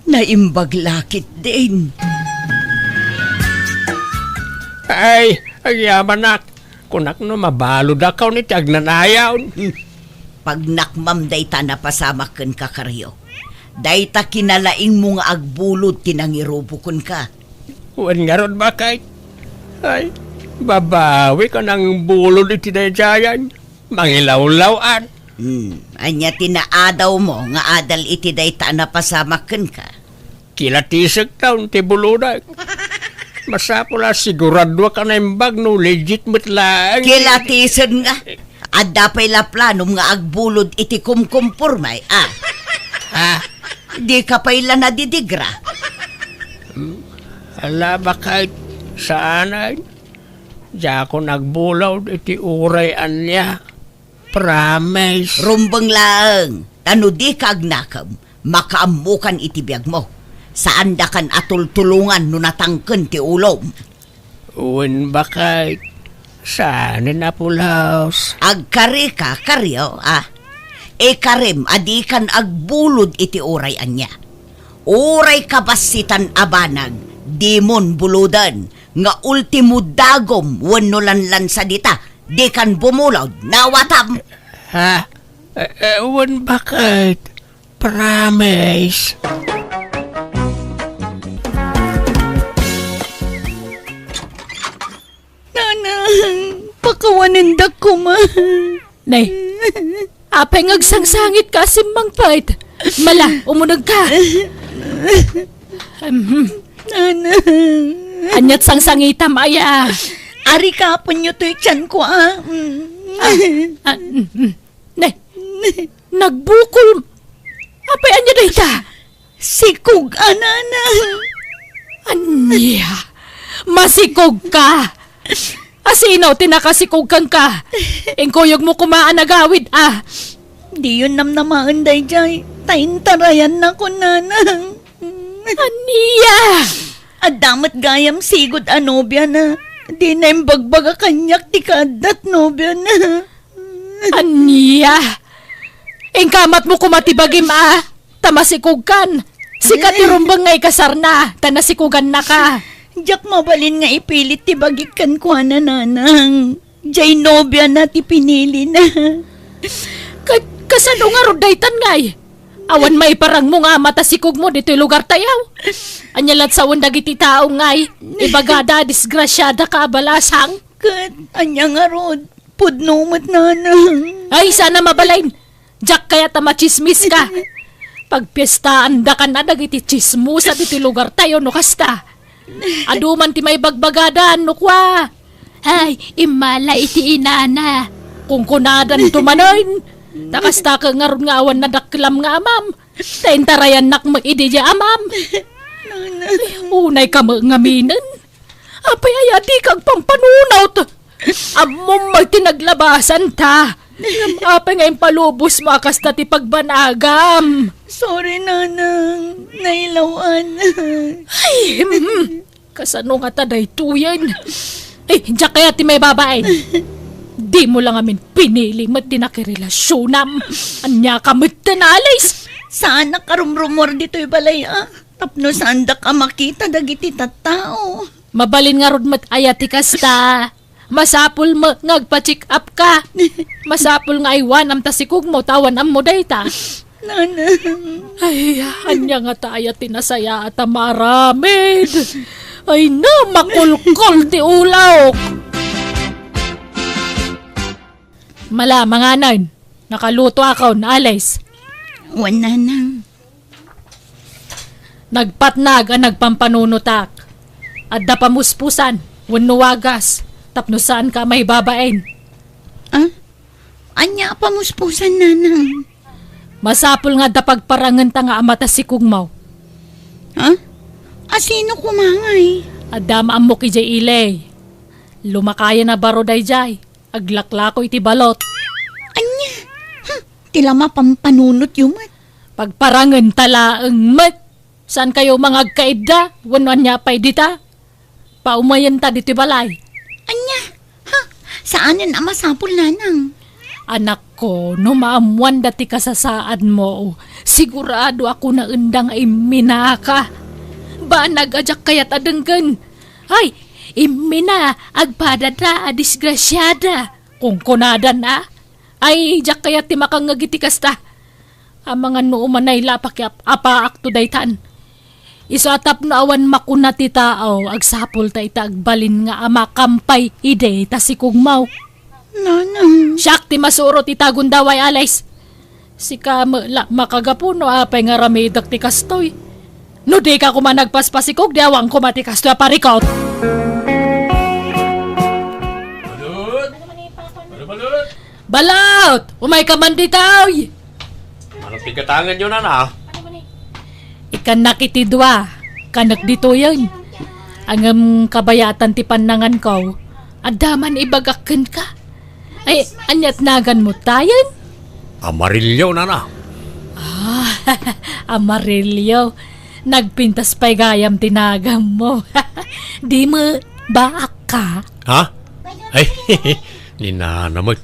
Naimbag la ketdin. Ay, agyamanak. Kunak no mabaludakon iti agnanayon. Hmm. Pagnakmam dayta napasamak kenka, Karyo. Dayta kinalaingmo nga agbulod ti nangirubo kenka. Wen ngarud, baket. Ay, babawik a nangbulod iti daydiayen. Mangilawlaw-an. Hmm, ania ti naadawmo nga adal iti dayta a napasamak kenka? Kilatisekton ti bulodek. Masapul a siguraduak a naimbag no legit met laeng. Kilatisen nga. Adda pay la planom nga agbulod iti kumkumporme, a? Ha? Dika pay la nadidigra? Hmm? Ala, baket, saanen. Diakon agbulod iti uray ania. Promise. Rumbeng laeng, ta no dika agnakem, makaammokan iti biagmo. Saandakan a tultulongan no natangken ti ulom. Wen, baket, saanen a pulos. Agkarika, Karyo, a. Ikarem a dikan agbulod iti uray ania. Uray kabassitan a banag, dimon buloden, nga ultimo dagom wenno lanlansa dita, dikan bumulod, nawatam. Ha? Eh, eh, wen, baket. Promise. Nanang, pakawanendak koma. Nay, apay nga agsangsangitka a simmangpet? Mala, umunegka. Mhm. Nanang. Aniat sangsangitam, aya? Arikapenyo toy tianko, a. Mm. Ah, ah, mm, mm. Nay, nagbukol. Apay ania dayta? Sikog a, nanang. Ania? Masikogka! Asino ti nakasikog kenka? Inkuyogmo koma a nagawid, a. Diyon namnamaen daydiay, ta intarayannakon, nanang. Ania? Adda met gayam sigud a nobiana. Dina imbagbaga kaniak ti kaaddat nobiana. Ania? Inkamatmo koma ti bagim, a, ta masikogkan. Sika ti rumbeng nga ikasarna, ta nasikogannaka. Diak mabalin nga ipilit ti bagik kenkuana, nanang. Jay nobiana ti pinilina. Ka-, kasano ngarud daytan, ngay? Awan maiparangmo nga ama ta sikogmo ditoy lugartayo? Ania la't sawen dagiti tao, ngay? Ibagada, disgrasiadaka a balasang. Ket ania ngarud? Pudno met, nanang. Ay, saan a mabalin. Diak kayat a matsismiska. Pagpiestaandakan a dagiti tsismosa ditoy lugartayo no kasta. Adu man ti maibagbagadan no kua, "Ay, immala iti inana." Kunkunadanto manen. Ta kasta ket ngarud nga awan nadakkelam nga amam. Ta intarayannak met idi diay amam. Nanang. Unayka met ngaminen. Apay aya dika agpampanunot? Ammom met ti naglabasanta. Ngem apay nga impalubosmo a kasta ti pagbanagam? Sorry, nanang. Nailawan. Ay, hmm. Kasano ngata daytoyen? Ay, diak kayat ti maibabain. Dimo la ngamin pinili met ti nakirelasionam. Ania ka met ten, Alice? Saanak a rumrumuar ditoy balay, a. Tapno saandak a makita dagiti tattao. Mabalin ngarud met aya ti kasta. Masapul met nga agpa-check up ka. Masapul nga aywanam ta sikogmo ta awan ammo dayta. Nanang. Ay, ania ngata aya ti nasayaat a maaramid? Ay, na, makulkol ti ulawko. Mala, manganen. Nakalutoakon, Alice. Wen, nanang. Nagpatnag a nagpampanunotak. Adda pamuspusan wenno wagas tapno saanka a maibabain. Ah? Ania a pamuspusan, nanang? Masapul nga adda pagparangenta nga ama ta sikogmo. Ha? Asino koma ngay? Adda maammok idiay ili. Lumakayan a baro daydiay. Aglaklako iti balot. Ania? Hmm, ti la mapampanunotyo met. Pagparangenta laeng met. Saankayo nga agkaidda wenno ania pay dita? Paumayenta ditoy balay. Ania? Ha? Saanen a masapul, nanang. Anakko, no maammoanda ti kasasaadmo, siguradoak a kunaenda nga imminaka. Banag a diak kayat a denggen. Ay, immina, agpadada a disgrasiada. Kunkunadan a. Ay, diak kayat ti makangngeg iti kasta. Amangan no umanay la a pakiap-apaakto daytan. Isu a tapno awan makuna ti tao, agsapul ta ita agbalin nga ama kam pay idi ta sikugmaw. Nanang. Siak ti masurot ita gundaway, Alice. Sika met la makagapu no apay nga aramidek ti kastoy. No dika koma nagpaspasikog, di awan koma ti kastoy a parikut. Balut! Balut! Balut! Umayka man ditoy! Anong pigatanganyo, nana? Ikkannak iti dua, kanek ditoyen. Ngem kabayatan ti pannanganko, adda man ibagak kenka. Ay, ania't naganmo tayen? Amarillo, nana. Ah, amarillo. Nagpintas pay gayam ti naganmo. Di met baakka? Ha? Ay, ni nana met.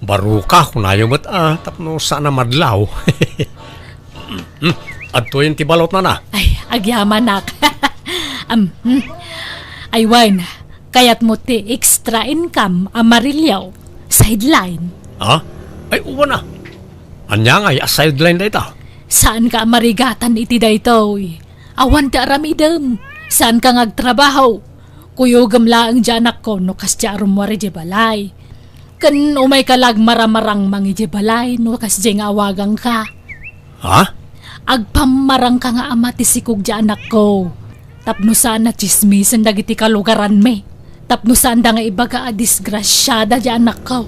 Baroka, kunayo met, ah, tapno saan a madlaw. Hmm, adtoyen ti balot, nana. Ay, agyamanak. Am, hmm. Ay, wen, kayatmo ti extra income, amarillo, sideline. Ha? Ay, uwan a. Ania ngay a sideline dayta? Saanka a marigatan iti daytoy. Awan ti aramidem. Saanka nga agtrabaho. Kuyogem laeng diay anakko no kasdiay a rummuar idiay balay. Ken umayka la agmaramarangmang idiay balay no kasdiay nga awagangka. Ha? Agpammarangka nga ama ti sikog diay anakko. Tapno saan a tsismisen dagiti kalugaranmi. Tapno saanda nga ibaga a disgrasiada diay anakko.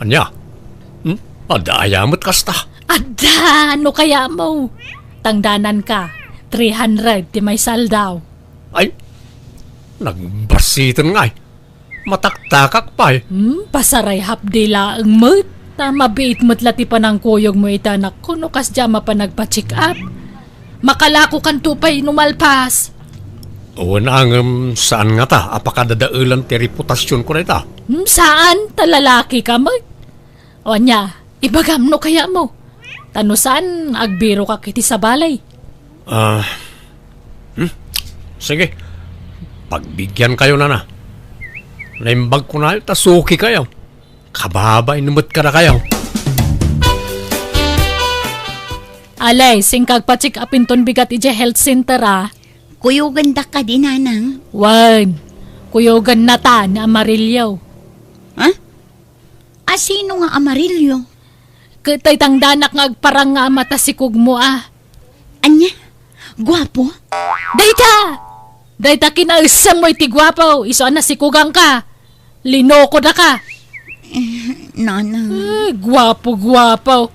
Ania? Hmm? Adda aya met kasta? Adda! No kayatmo. Tangdananka, three hundred ti maisaldaw. Ay, Nagbasiten ngay. Mataktakak pay. Hmm, pasarayhap di laeng met. Ta mabiit met la ti panangkuyogmo ita, anakko, no kasdiay a mapan nagpa-check up. Makalakokanto pay no malpas. Wen, ngem saan ngata a pakadadaelan ti reputasionko dayta? Hmm, saan? Ta lalakika met. O ania, ibagam no kayatmo. Ta no saan, agbirokak iti sabali. Ah, hmm? Sige. Pagbigyankayo, nana. Naimbagko na ta sukikayo. Kababain met kadakayo. Alay, sika agpa-check up inton bigat idiay health center, a. Kuyogandak kadi, nanang? Wen, kuyogannata ni Amarillo. Ha? A, sino nga Amarillo? Ket dayta nga danak nga agparang nga ama ta sikogmo, a. Ania? Guapo? Dayta! Dayta kinaesemmo iti guapo, isu a nasikogangka. Linokodaka. Eh, nana. Eh, guapo, guapo.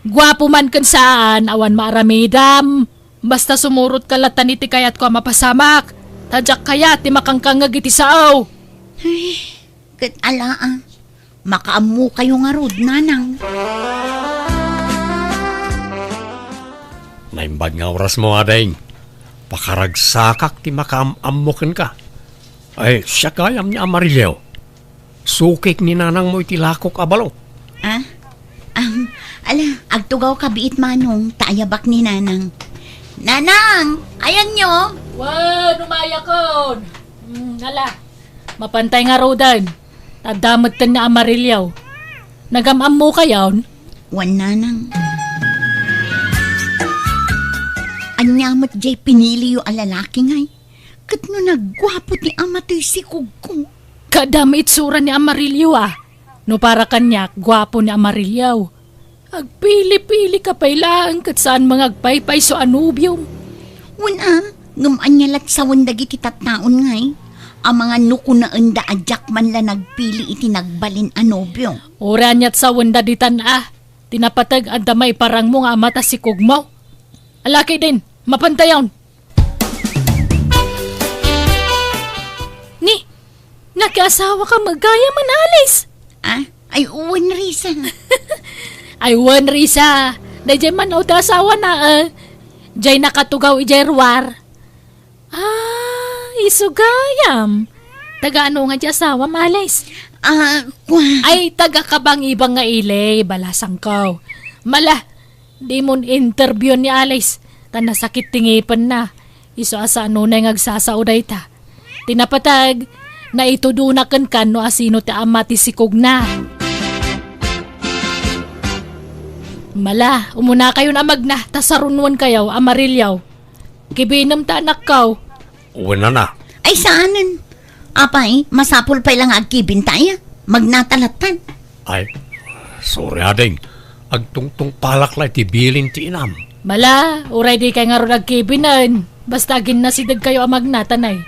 Guapo man ken saan, awan maaramidam. Basta sumurotka latta iti kayatko a mapasamak. Ta diak kayat ti makangkangngeg iti sao. Ay, ket ala, a. Makaammokayo ngarud, nanang. Naimbag nga orasmo, ading. Pakaragsakak ti makaam-ammo kenka. Ay, siak gayam ni Amarillo. Sukik ni nanangmo iti lakok a balo. Ah? Am, ala, agtugawka biit, manong, ta ayabak ni nanang. Nanang! Ayanyo? Wen, umayakon. Hmm, ala. Mapantay ngaruden. Adda metten ni Amarillo. Nagam-ammokayon? Wen, nanang. Ania met diay piniliyo a lalaki, ngay? Ket no nagguapo ti ama toy sikogko? Kaadda met itsura ni Amarillo, a. No para kaniak, guapo ni Amarillo. Agpili-pilika pay laeng ket saan nga agpaypayso a nobiom. Wen a, ngem ania lat sawen dagiti tattaon ngay? Amangan no kunaenda a diak man la nagpili iti nagbalin a nobio. Uray aniat sawenda ditan a, ti napateg adda maiparangmo nga ama ta sikogmo. Alakiden, mapantayon. Ni, nakiasawaka met gayam, Alice? Ah, ay, wen, Risa. Ay, wen, Risa. Daydiay man ti asawana, eh. Diay nakatugaw idiay ruar. Ah, isu gayam. Taga ano nga diay asawam, Alice? Ah, kua- Ay, taga Kabangibang nga ili, balasangko. Mala, dimon interview ni Alice, ta nasakit ti ngipenna. Isu a saan unay nga agsasao dayta. Ti napateg, naitudona kenka no asino ti ama ti sikogna. Mala, umunakayon a magna, ta sarunoenkayo, Amarillo. Kibinem ta, anakko. Wen, nana. Ay, saanen. Apay, masapul pay la nga agkibinta, aya. Magnata lattan. Ay, sorry, ading. Agtungtungpalak la iti bilin ti inam. Mala, uray dikay ngarud agkibinen. Basta aginnasidegkayo a magnata, nay.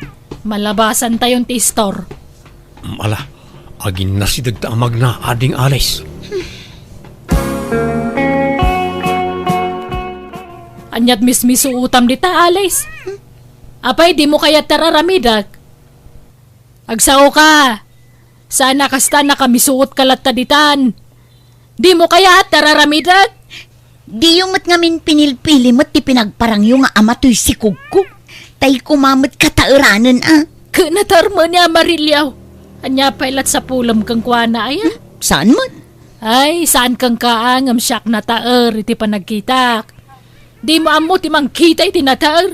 Malabasantayon ti istor. Mala, aginnasidegta a magna, ading Alice. Aniat mismisuotam dita, Alice? Apay, dimo kayat ti ar-aramidek? Agsaoka. Saan a kasta, nakamisuotka latta ditan. Dimo kayat ti ar-aramidek? Diyo met ngamin pinilpili met ti pinagparangyo nga ama toy sikogko. Tay koma met kataeranen a. Ket nataer met ni Amarillo. Ania pay lat sapulem kenkuana, aya? Hmm? Saan met? Ay, saan kenka a, ngem siak nataer iti panagkitak. Dimo ammo ti mangkita iti nataer?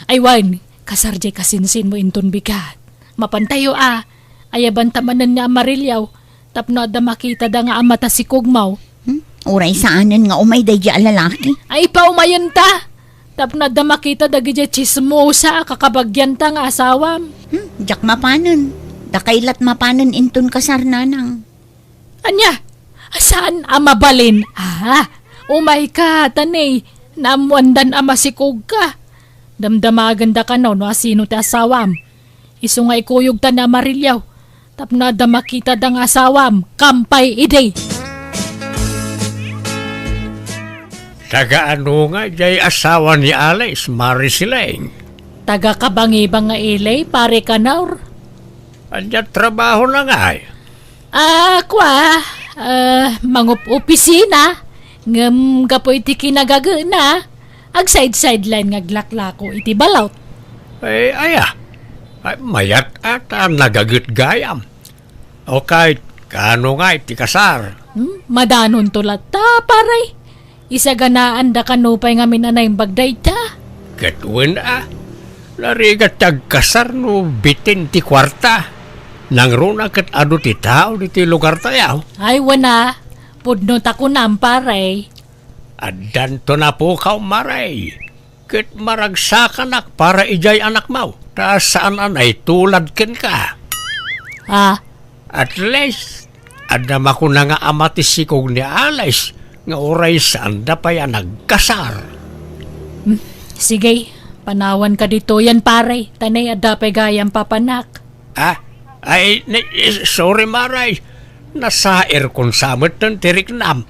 Ay wen, kasar diay kasinsinmo inton bigat. Mapantayo a, ayabanta manen ni Amarillo, tapno adda makitada nga ama ta sikogmo. Hmm? Uray saanen nga umay daydiay a lalaki. Ay, paumayenta! Tapno adda makita dagidiay tsismosa a kakabagianta nga asawam. Hmm? Diak mapanen. Dakay lat mapanen inton kasar, nanang. Ania? Saan a mabalin? Ah, umayka, ta ni, naammoandan a masikogka. Damdamagenda kano no asino ti asawam. Isu nga ikuyogta ni Amarillo. Tapno adda makitada nga asawam, kampay idi. Taga ano nga diay asawa ni Alice, Mari Sileng? Taga-Kabangibang nga ili, Pare Kanor. Ania trabahona ngay? Ah, kua, ah, mangup-opisina, ngem gapu iti kinagagena, agsaid-sideline nga aglaklako iti balot. Eh, aya. Ay, mayat a ta nagaget gayam. Okay, kaano ngay ti kasar? Hmm, madanonto latta, pare. Isaganaanda kano pay ngamin a naimbag dayta? Ket wen a, narigat ti agkasar no bitin ti kuarta. Nangruna ket adu ti tao ditoy lugartayo. Ay, wen a, pudno ta kunam, pare. Addanto napukaw, mare. Ket maragsakanak para idiay anakmo, ta saan a naitulad kenka. Ah. At least, adda makuna nga ama ti sikog ni Alice nga uray saanda pay a nagkasar. Hmm, sige, panawanka ditoyen, pare, ta nay adda pay gayam papanak. Ah, ay, ni-, sorry, mare. Nasairkon sa met ti riknam.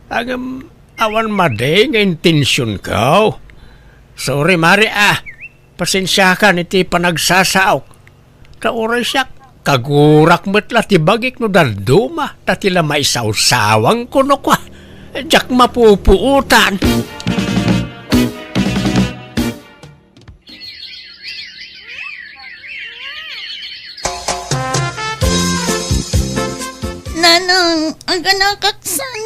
Ngem, awan madi nga intensionko. Sorry, mare, ah. Pasensiakan iti panagsasaok. Ta uray siak, kagurak met la ti bagik no dadduma, ta ti la maisawsawangko no kua, diak mapupuotan. Nanang, aganakak san.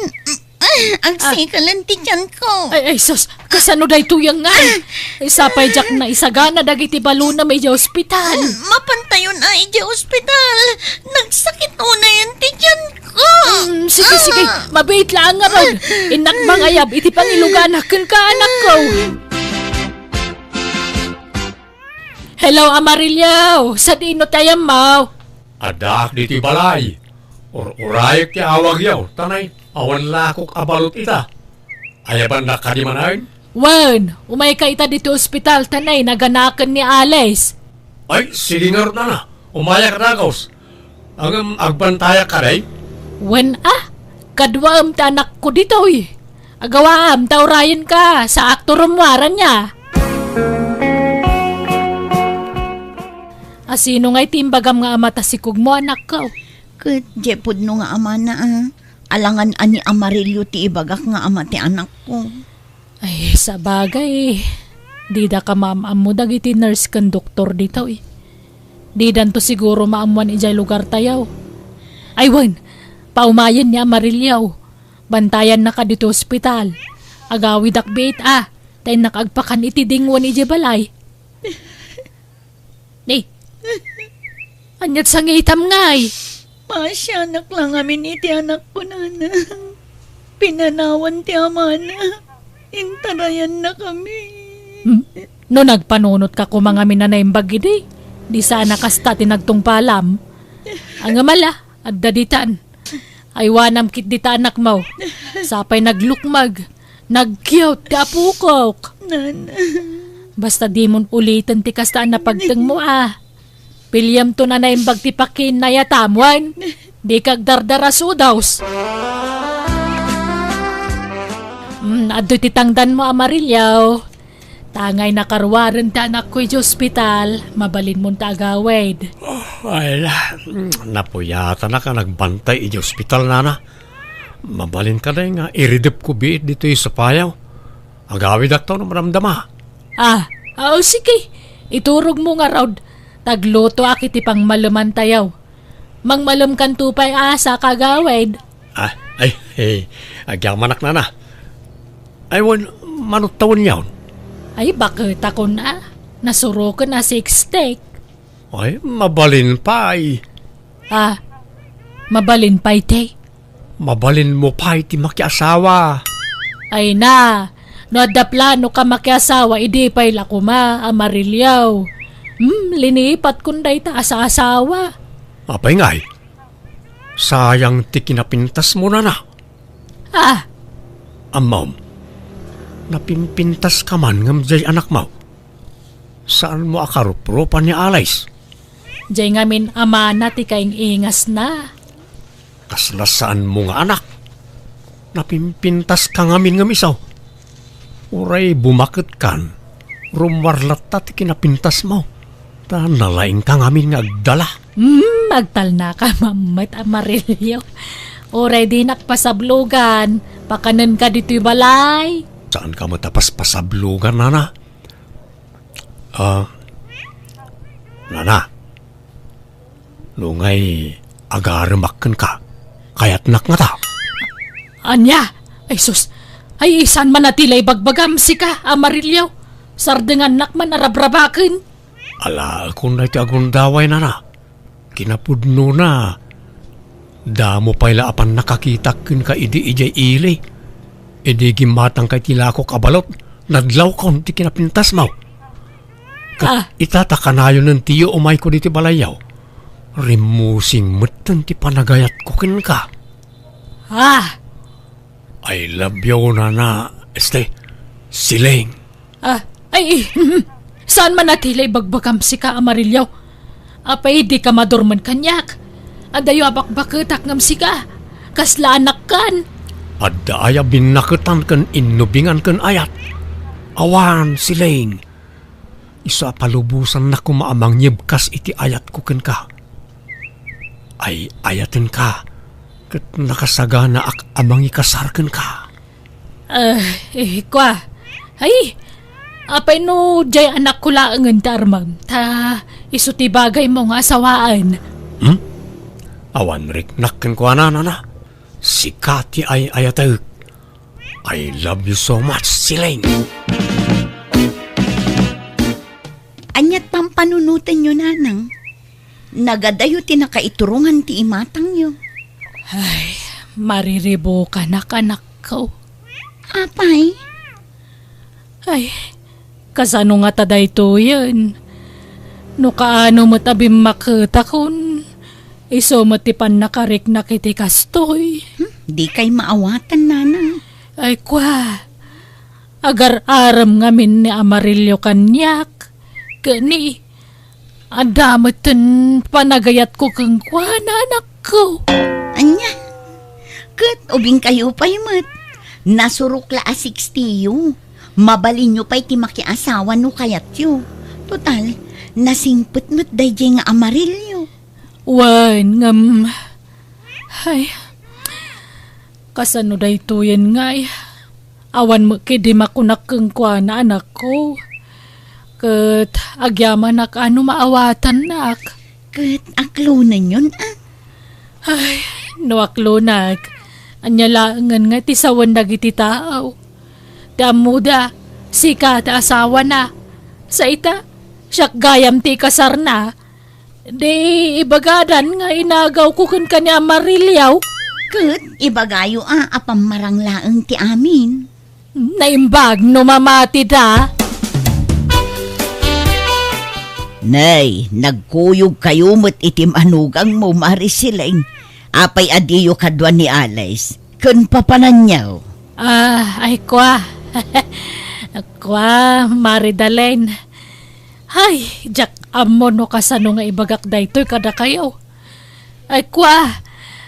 Ah, agsikalen ti tiyanko. Ay, ay, sus, kasano daytoy nga? Ay, sapay diak naisagana dagiti balonam idiay ospital. Mm, mapantayon a idiay ospital. Nagsakit unayen ti tiyanko. Mm, sige, sige. Ah. Mabiit laeng ngarud. Innak mangayab iti pangiluganak kenka, anakko. Hello, Amarillo. Sadino ti ayammo? Addaak ditoy balay. Ur-urayek ti awagyo, ta nay, awan lakok a balot ita. Ayabannak kadi manen? Wen, umayka ita ditoy ospital, ta nay, naganaken ni Alice. Ay, sige ngarud, nana. Umayak dagus. Ngem, agbantayak kadi? Wen a, kaduaem ti anakko ditoy. Agawaem ta urayenka, saakto rummuar ania. A, sino ngay ti imbagam nga ama ta sikogmo, anakko? Ket diay pudno nga amana, a. Alangan a ni Amarillo ti ibagak nga ama ti anakko. Ay, sabagay, dida ka maam-ammo dagiti nurse ken doktor ditoy. Didanto siguro maammuan idiay lugartayo. Ay, wen, paumayen ni Amarillo. Bantayannaka ditoy ospital. Agawidak biit a, ta innak agpakan iti dingwen idiay balay. Ni, ania't sangitam ngay? Maasianak la ngamin iti anakko, nana. Pinanawan ti amana. Intarayannakami. Hmm? No nagpanunotka koma ngamin a naimbag idi, di sana kasta ti nagtungpalam. Ngem ala, adda ditan. Aywanam ketdi ta anakmo. Sapay naglukmeg, nagkiwt ti apokok. Nana. Basta dimon uliten ti kasta a napagtengmo a. Piliamton a naimbag ti pakinnayatam wen dika agdardarasudos. Mm, adtoy ti tangdanmo, Amarillo. Tangay nakaruaren ti anakko idiay ospital, mabalinmon ta agawid. Oh, ay, la, mm, napuyatanak a nagbantay idiay ospital, nana. Mabalin kadi nga iridepko biit ditoy sopayo. Agawidakto no madamdama. Ah, ah, o sige. Iturogmo ngarud. Taglutoak iti pangmalemantayo. Mangmalemkanto pay a, sa kagawid. Ah, ay, eh, agyamanak, nana. Ay, wen, mano tawen yaon? Ay, baketakon a. Nasuroken a sixty. Ay, mabalin pay. Ah, mabalin pay, te. Mabalinmo pay ti makiasawa. Ay na, no adda plano ka makiasawa, idi pay la koma, Amarillo. Hmm, linipatkon dayta a saasawa. Apay ngay? Sayang ti kinapintasmo, nana. Ah. Ammom, napimpintaska man ngem diay anakmo. Saanmo a karuprupan ni Alice? Diay ngamin amana ti kaing-ingasna. Kasla saanmo nga anak. Napimpintaska ngamin ngem isu. Uray bumaketkan, Rummuar latta ti kinapintasmo. Ta nalaingka ngamin nga agdala. Hmm, agtalnaka mammet, Amarillo. Uray dinak pasablogan, pakanenka ditoy balay. Saanka met a paspasablogan, nana? Ah, nana, no ngay agaremak kenka, kayatnak ngata. Ania? Ay sus, ay saan man a ti la ibagbagam, sika, Amarillo? Sardengannak man a rabrabaken. Alaekon daytoy a gundaway, nana. Kinapudnona, damo pay la a pannakakitak kenka idi idiay ili. Idi gimmatangka iti lakok a balot, nadlawkon ti kinapintasmo. Ket Ah. ita ta kanayon ti umayko ditoy balayyo, rimmusing metten ti panagayatko kenka. Ah! I love you, nana, este, Siling. Ah, ay, eh, mhm. Saan man a ti la ibagbagam, sika, Amarillo? Apay, dika madurmen kaniak? Adayo a bakbaketak ngem sika, kasla anakkan. Adda aya binnaketan ken innubingan ken ayat? Awan, Siling. Isu a palubosannak koma a mangyebkas iti ayatko kenka. Ay-ayatenka, ket nakasaganaak a mangikasar kenka. Ah, eh, kua. Ay, apay no diay anakko laengen ti armem, ta isu ti bagaymo nga asawaan. Hmm? Awan riknak kenkuana, nana. Sika ti ay-ayatek. I love you so much, Siling. Ania ti pampanunotenyo, nanang? Nagadayo ti nakaiturongan ti imatangyo. Ay, mariribukanak, anakko. Apay? Ay, kasano ngata daytoyen? No kaano met a bimmaketakon, isu met ti pannakariknak iti kastoy. Hmm, dikay maawatan, nanang. Ay, kua, agar-arem ngamin ni Amarillo kaniak, ket ni, adda metten panagayatko kenkuana, anakko. Ania? Ket ubingkayo pay met. Nasurok la a sixty-yo. Mabalinyo pay ti makiasawa no kayatyo. Total, nasingpet met daydiay nga Amarillo. Wen, ngem, ay, kasano daytoyen ngay? Awan met ketdi makunak kenkuana, anakko. Ket agyamanak a no maawatannak. Ket aklonenyon, a? Ay, no aklonak, ania laengen nga ti sawen dagiti tao? Ti ammoda, sika ti asawana. Sa ita, siak gayam ti ikasarna. Di ibagadan nga inagawko kenka ni Amarillo. Ket ibagayo a, a pammarang laeng ti amin. Naimbag no mamatida. Nay, nagkuyogkayo met iti manugangmo, Mari Siling. Apay a diyo kadua ni Alice ken papananyo? Ah, ay kua. Kua, Mari Dalen. Ay, diak ammo no kasano nga ibagak daytoy kadakayo. Ay, kua,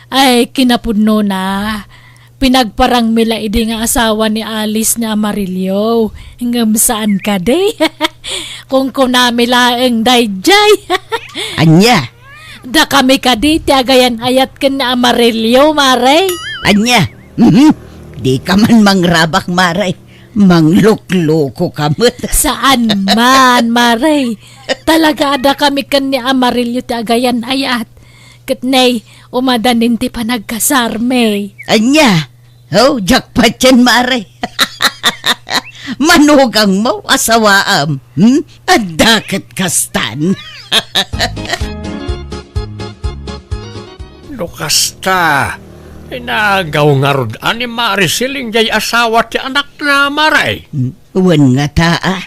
ay, kinapudnona, pinagparangmi la idi nga asawa ni Alice ni Amarillo. Ngem saan kadi? Kunkunami laeng daydiay. Ania? Dakami kadi ti agayan-ayat ken ni Amarillo, Mare? Ania? Mhm. Dika man mangrabak, Mare. Manglukluko ka met. Saan man, Mare. Talaga a dakami ken ni Amarillo ti agayan-ayat. Ket nay, umadanin ti panagkasarmi. Ania? Oh, jackpot yan, Mare. Manugangmo, asawaam. Hmm? Adda ket kastan. No kasta, inagaw ngarud a ni Mari Siling jay asawa ti anakna, Mare? Hmm, wen ngata a.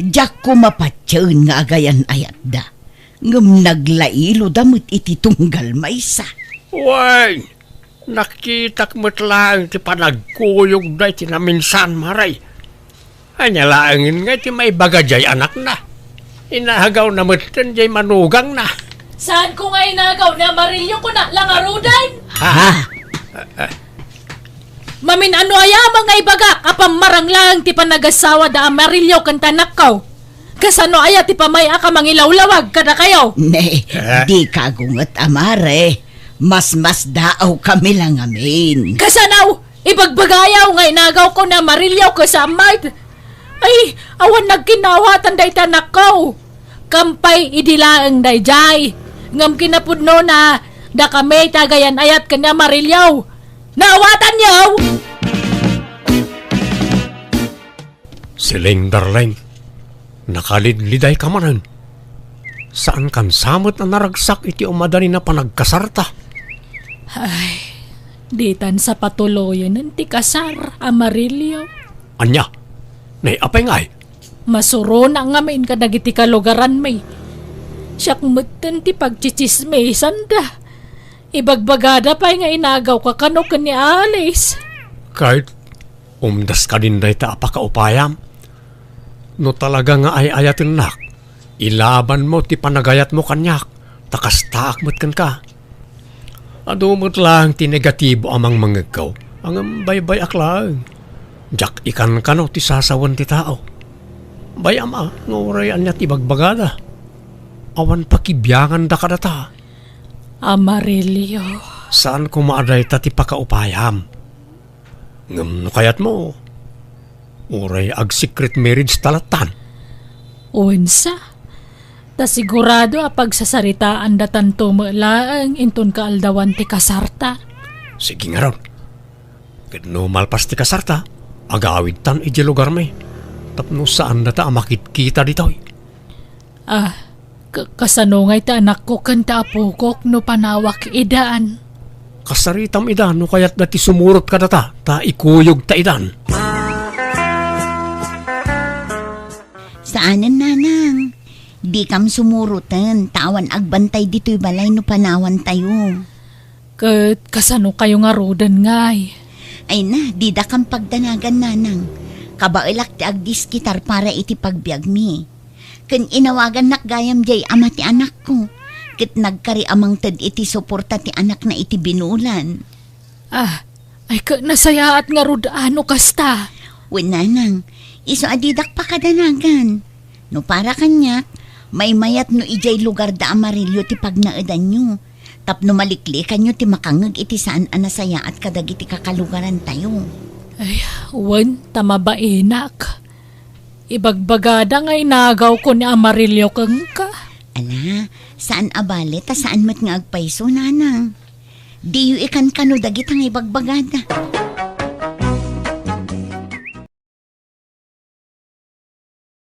Diak koma patien nga agayan-ayatda. Ngem naglailoda met iti tunggal maysa. Wen, nakitak met laeng ti panagkuyogda iti naminsan, Mare. Ania laengen nga iti maibaga jay anakna? Inagawna metten jay manugangna. Saanko nga inagaw ni Amarillo, kuna la ngaruden? Ha? Ha? Mamin-ano aya nga ibagak a pammarang laeng ti panagasawa da Amarillo ken ti anakko? Kasano aya ti pamay-ak a mangilawlawag kadakayo? Ne, Eh? Dika gunget, a mare. Masmasdaaw kami la ngamin. Kasano? Ibagbagayaw nga inagawko ni Amarillo ken Sam Mart. Ay, awan nagkinawatan dayta anakko. Kampay idi laeng dayjay. Ngem kinapudnona, dakami ti agayan-ayat ken ni Amarillo. Naawatanyo? Siling, darling, nakalidlidayka manen. Saankan sa met a naragsak iti umadani a panagkasarta. Ay, ditan sa patuloyen ti kasar, Amarillo. Ania? Nay, apay ngay? Masurona ngamin kadagiti kalugaranmi. Siak metten ti pagtsitsismisanda. Ibagbagada pay nga inagawka kano ken ni Alice. Kayat, umdas kadin dayta a pakaupayam. No talaga nga ay-ayatennak, ilabanmo ti panagayatmo kaniak, ta kastaak met kenka. Adu met laeng ti negatibo a mangmangegko, ngem baybay-ak laeng. Diak ikankano ti sasawen ti tao. Bayam a, nga uray ania ti ibagbagada. Awan pakibianganda kadata. Amarillo. Saan koma a dayta ti pakaupayam. Ngem no kayatmo, uray ag-secret marriage ta lattan. Wensa, ta sigurado a pagsasaritaandatanto met laeng inton kaaldawan ti kasarta. Sige ngarud. Ket no malpas ti kasarta, agawidtan idiay lugarmi. Tapno saandata a makitkita ditoy. Ah, ka-, kasano ngay ti anakko ken ti apokok no panawak idan? Kasaritam ida no kayatda ti sumurot kadata, ta ikuyogta idan. Saanen, nanang. Dikam sumuroten, ta awan agbantay ditoy balay no panawantayo. Ket kasano kayo ngaruden ngay? Ay na, didakam pagdanagan, nanang. Kabaelak ti agdiskitar para iti pagbiagmi. Ken inawagannak gayam diay ama ti anakko, ket nagkari a mangted iti suporta ti anakna iti binulan. Ah, ay ket nasayaat ngarud a no kasta. Wen, nanang, isu a didak pakadanagan. No para kaniak, maymayat no idiay lugar da Amarillo ti pagnaedanyo, tapno maliklikanyo ti makangeg iti saan a nasayaat kadagiti kakalugarantayo. Ay, wen, ta mabainak. Ibagbagada nga inagawko ni Amarillo kenka. Ala, saan a bale, ta saan met nga agpayso, nanang. Diyo ikankano dagita nga ibagbagada.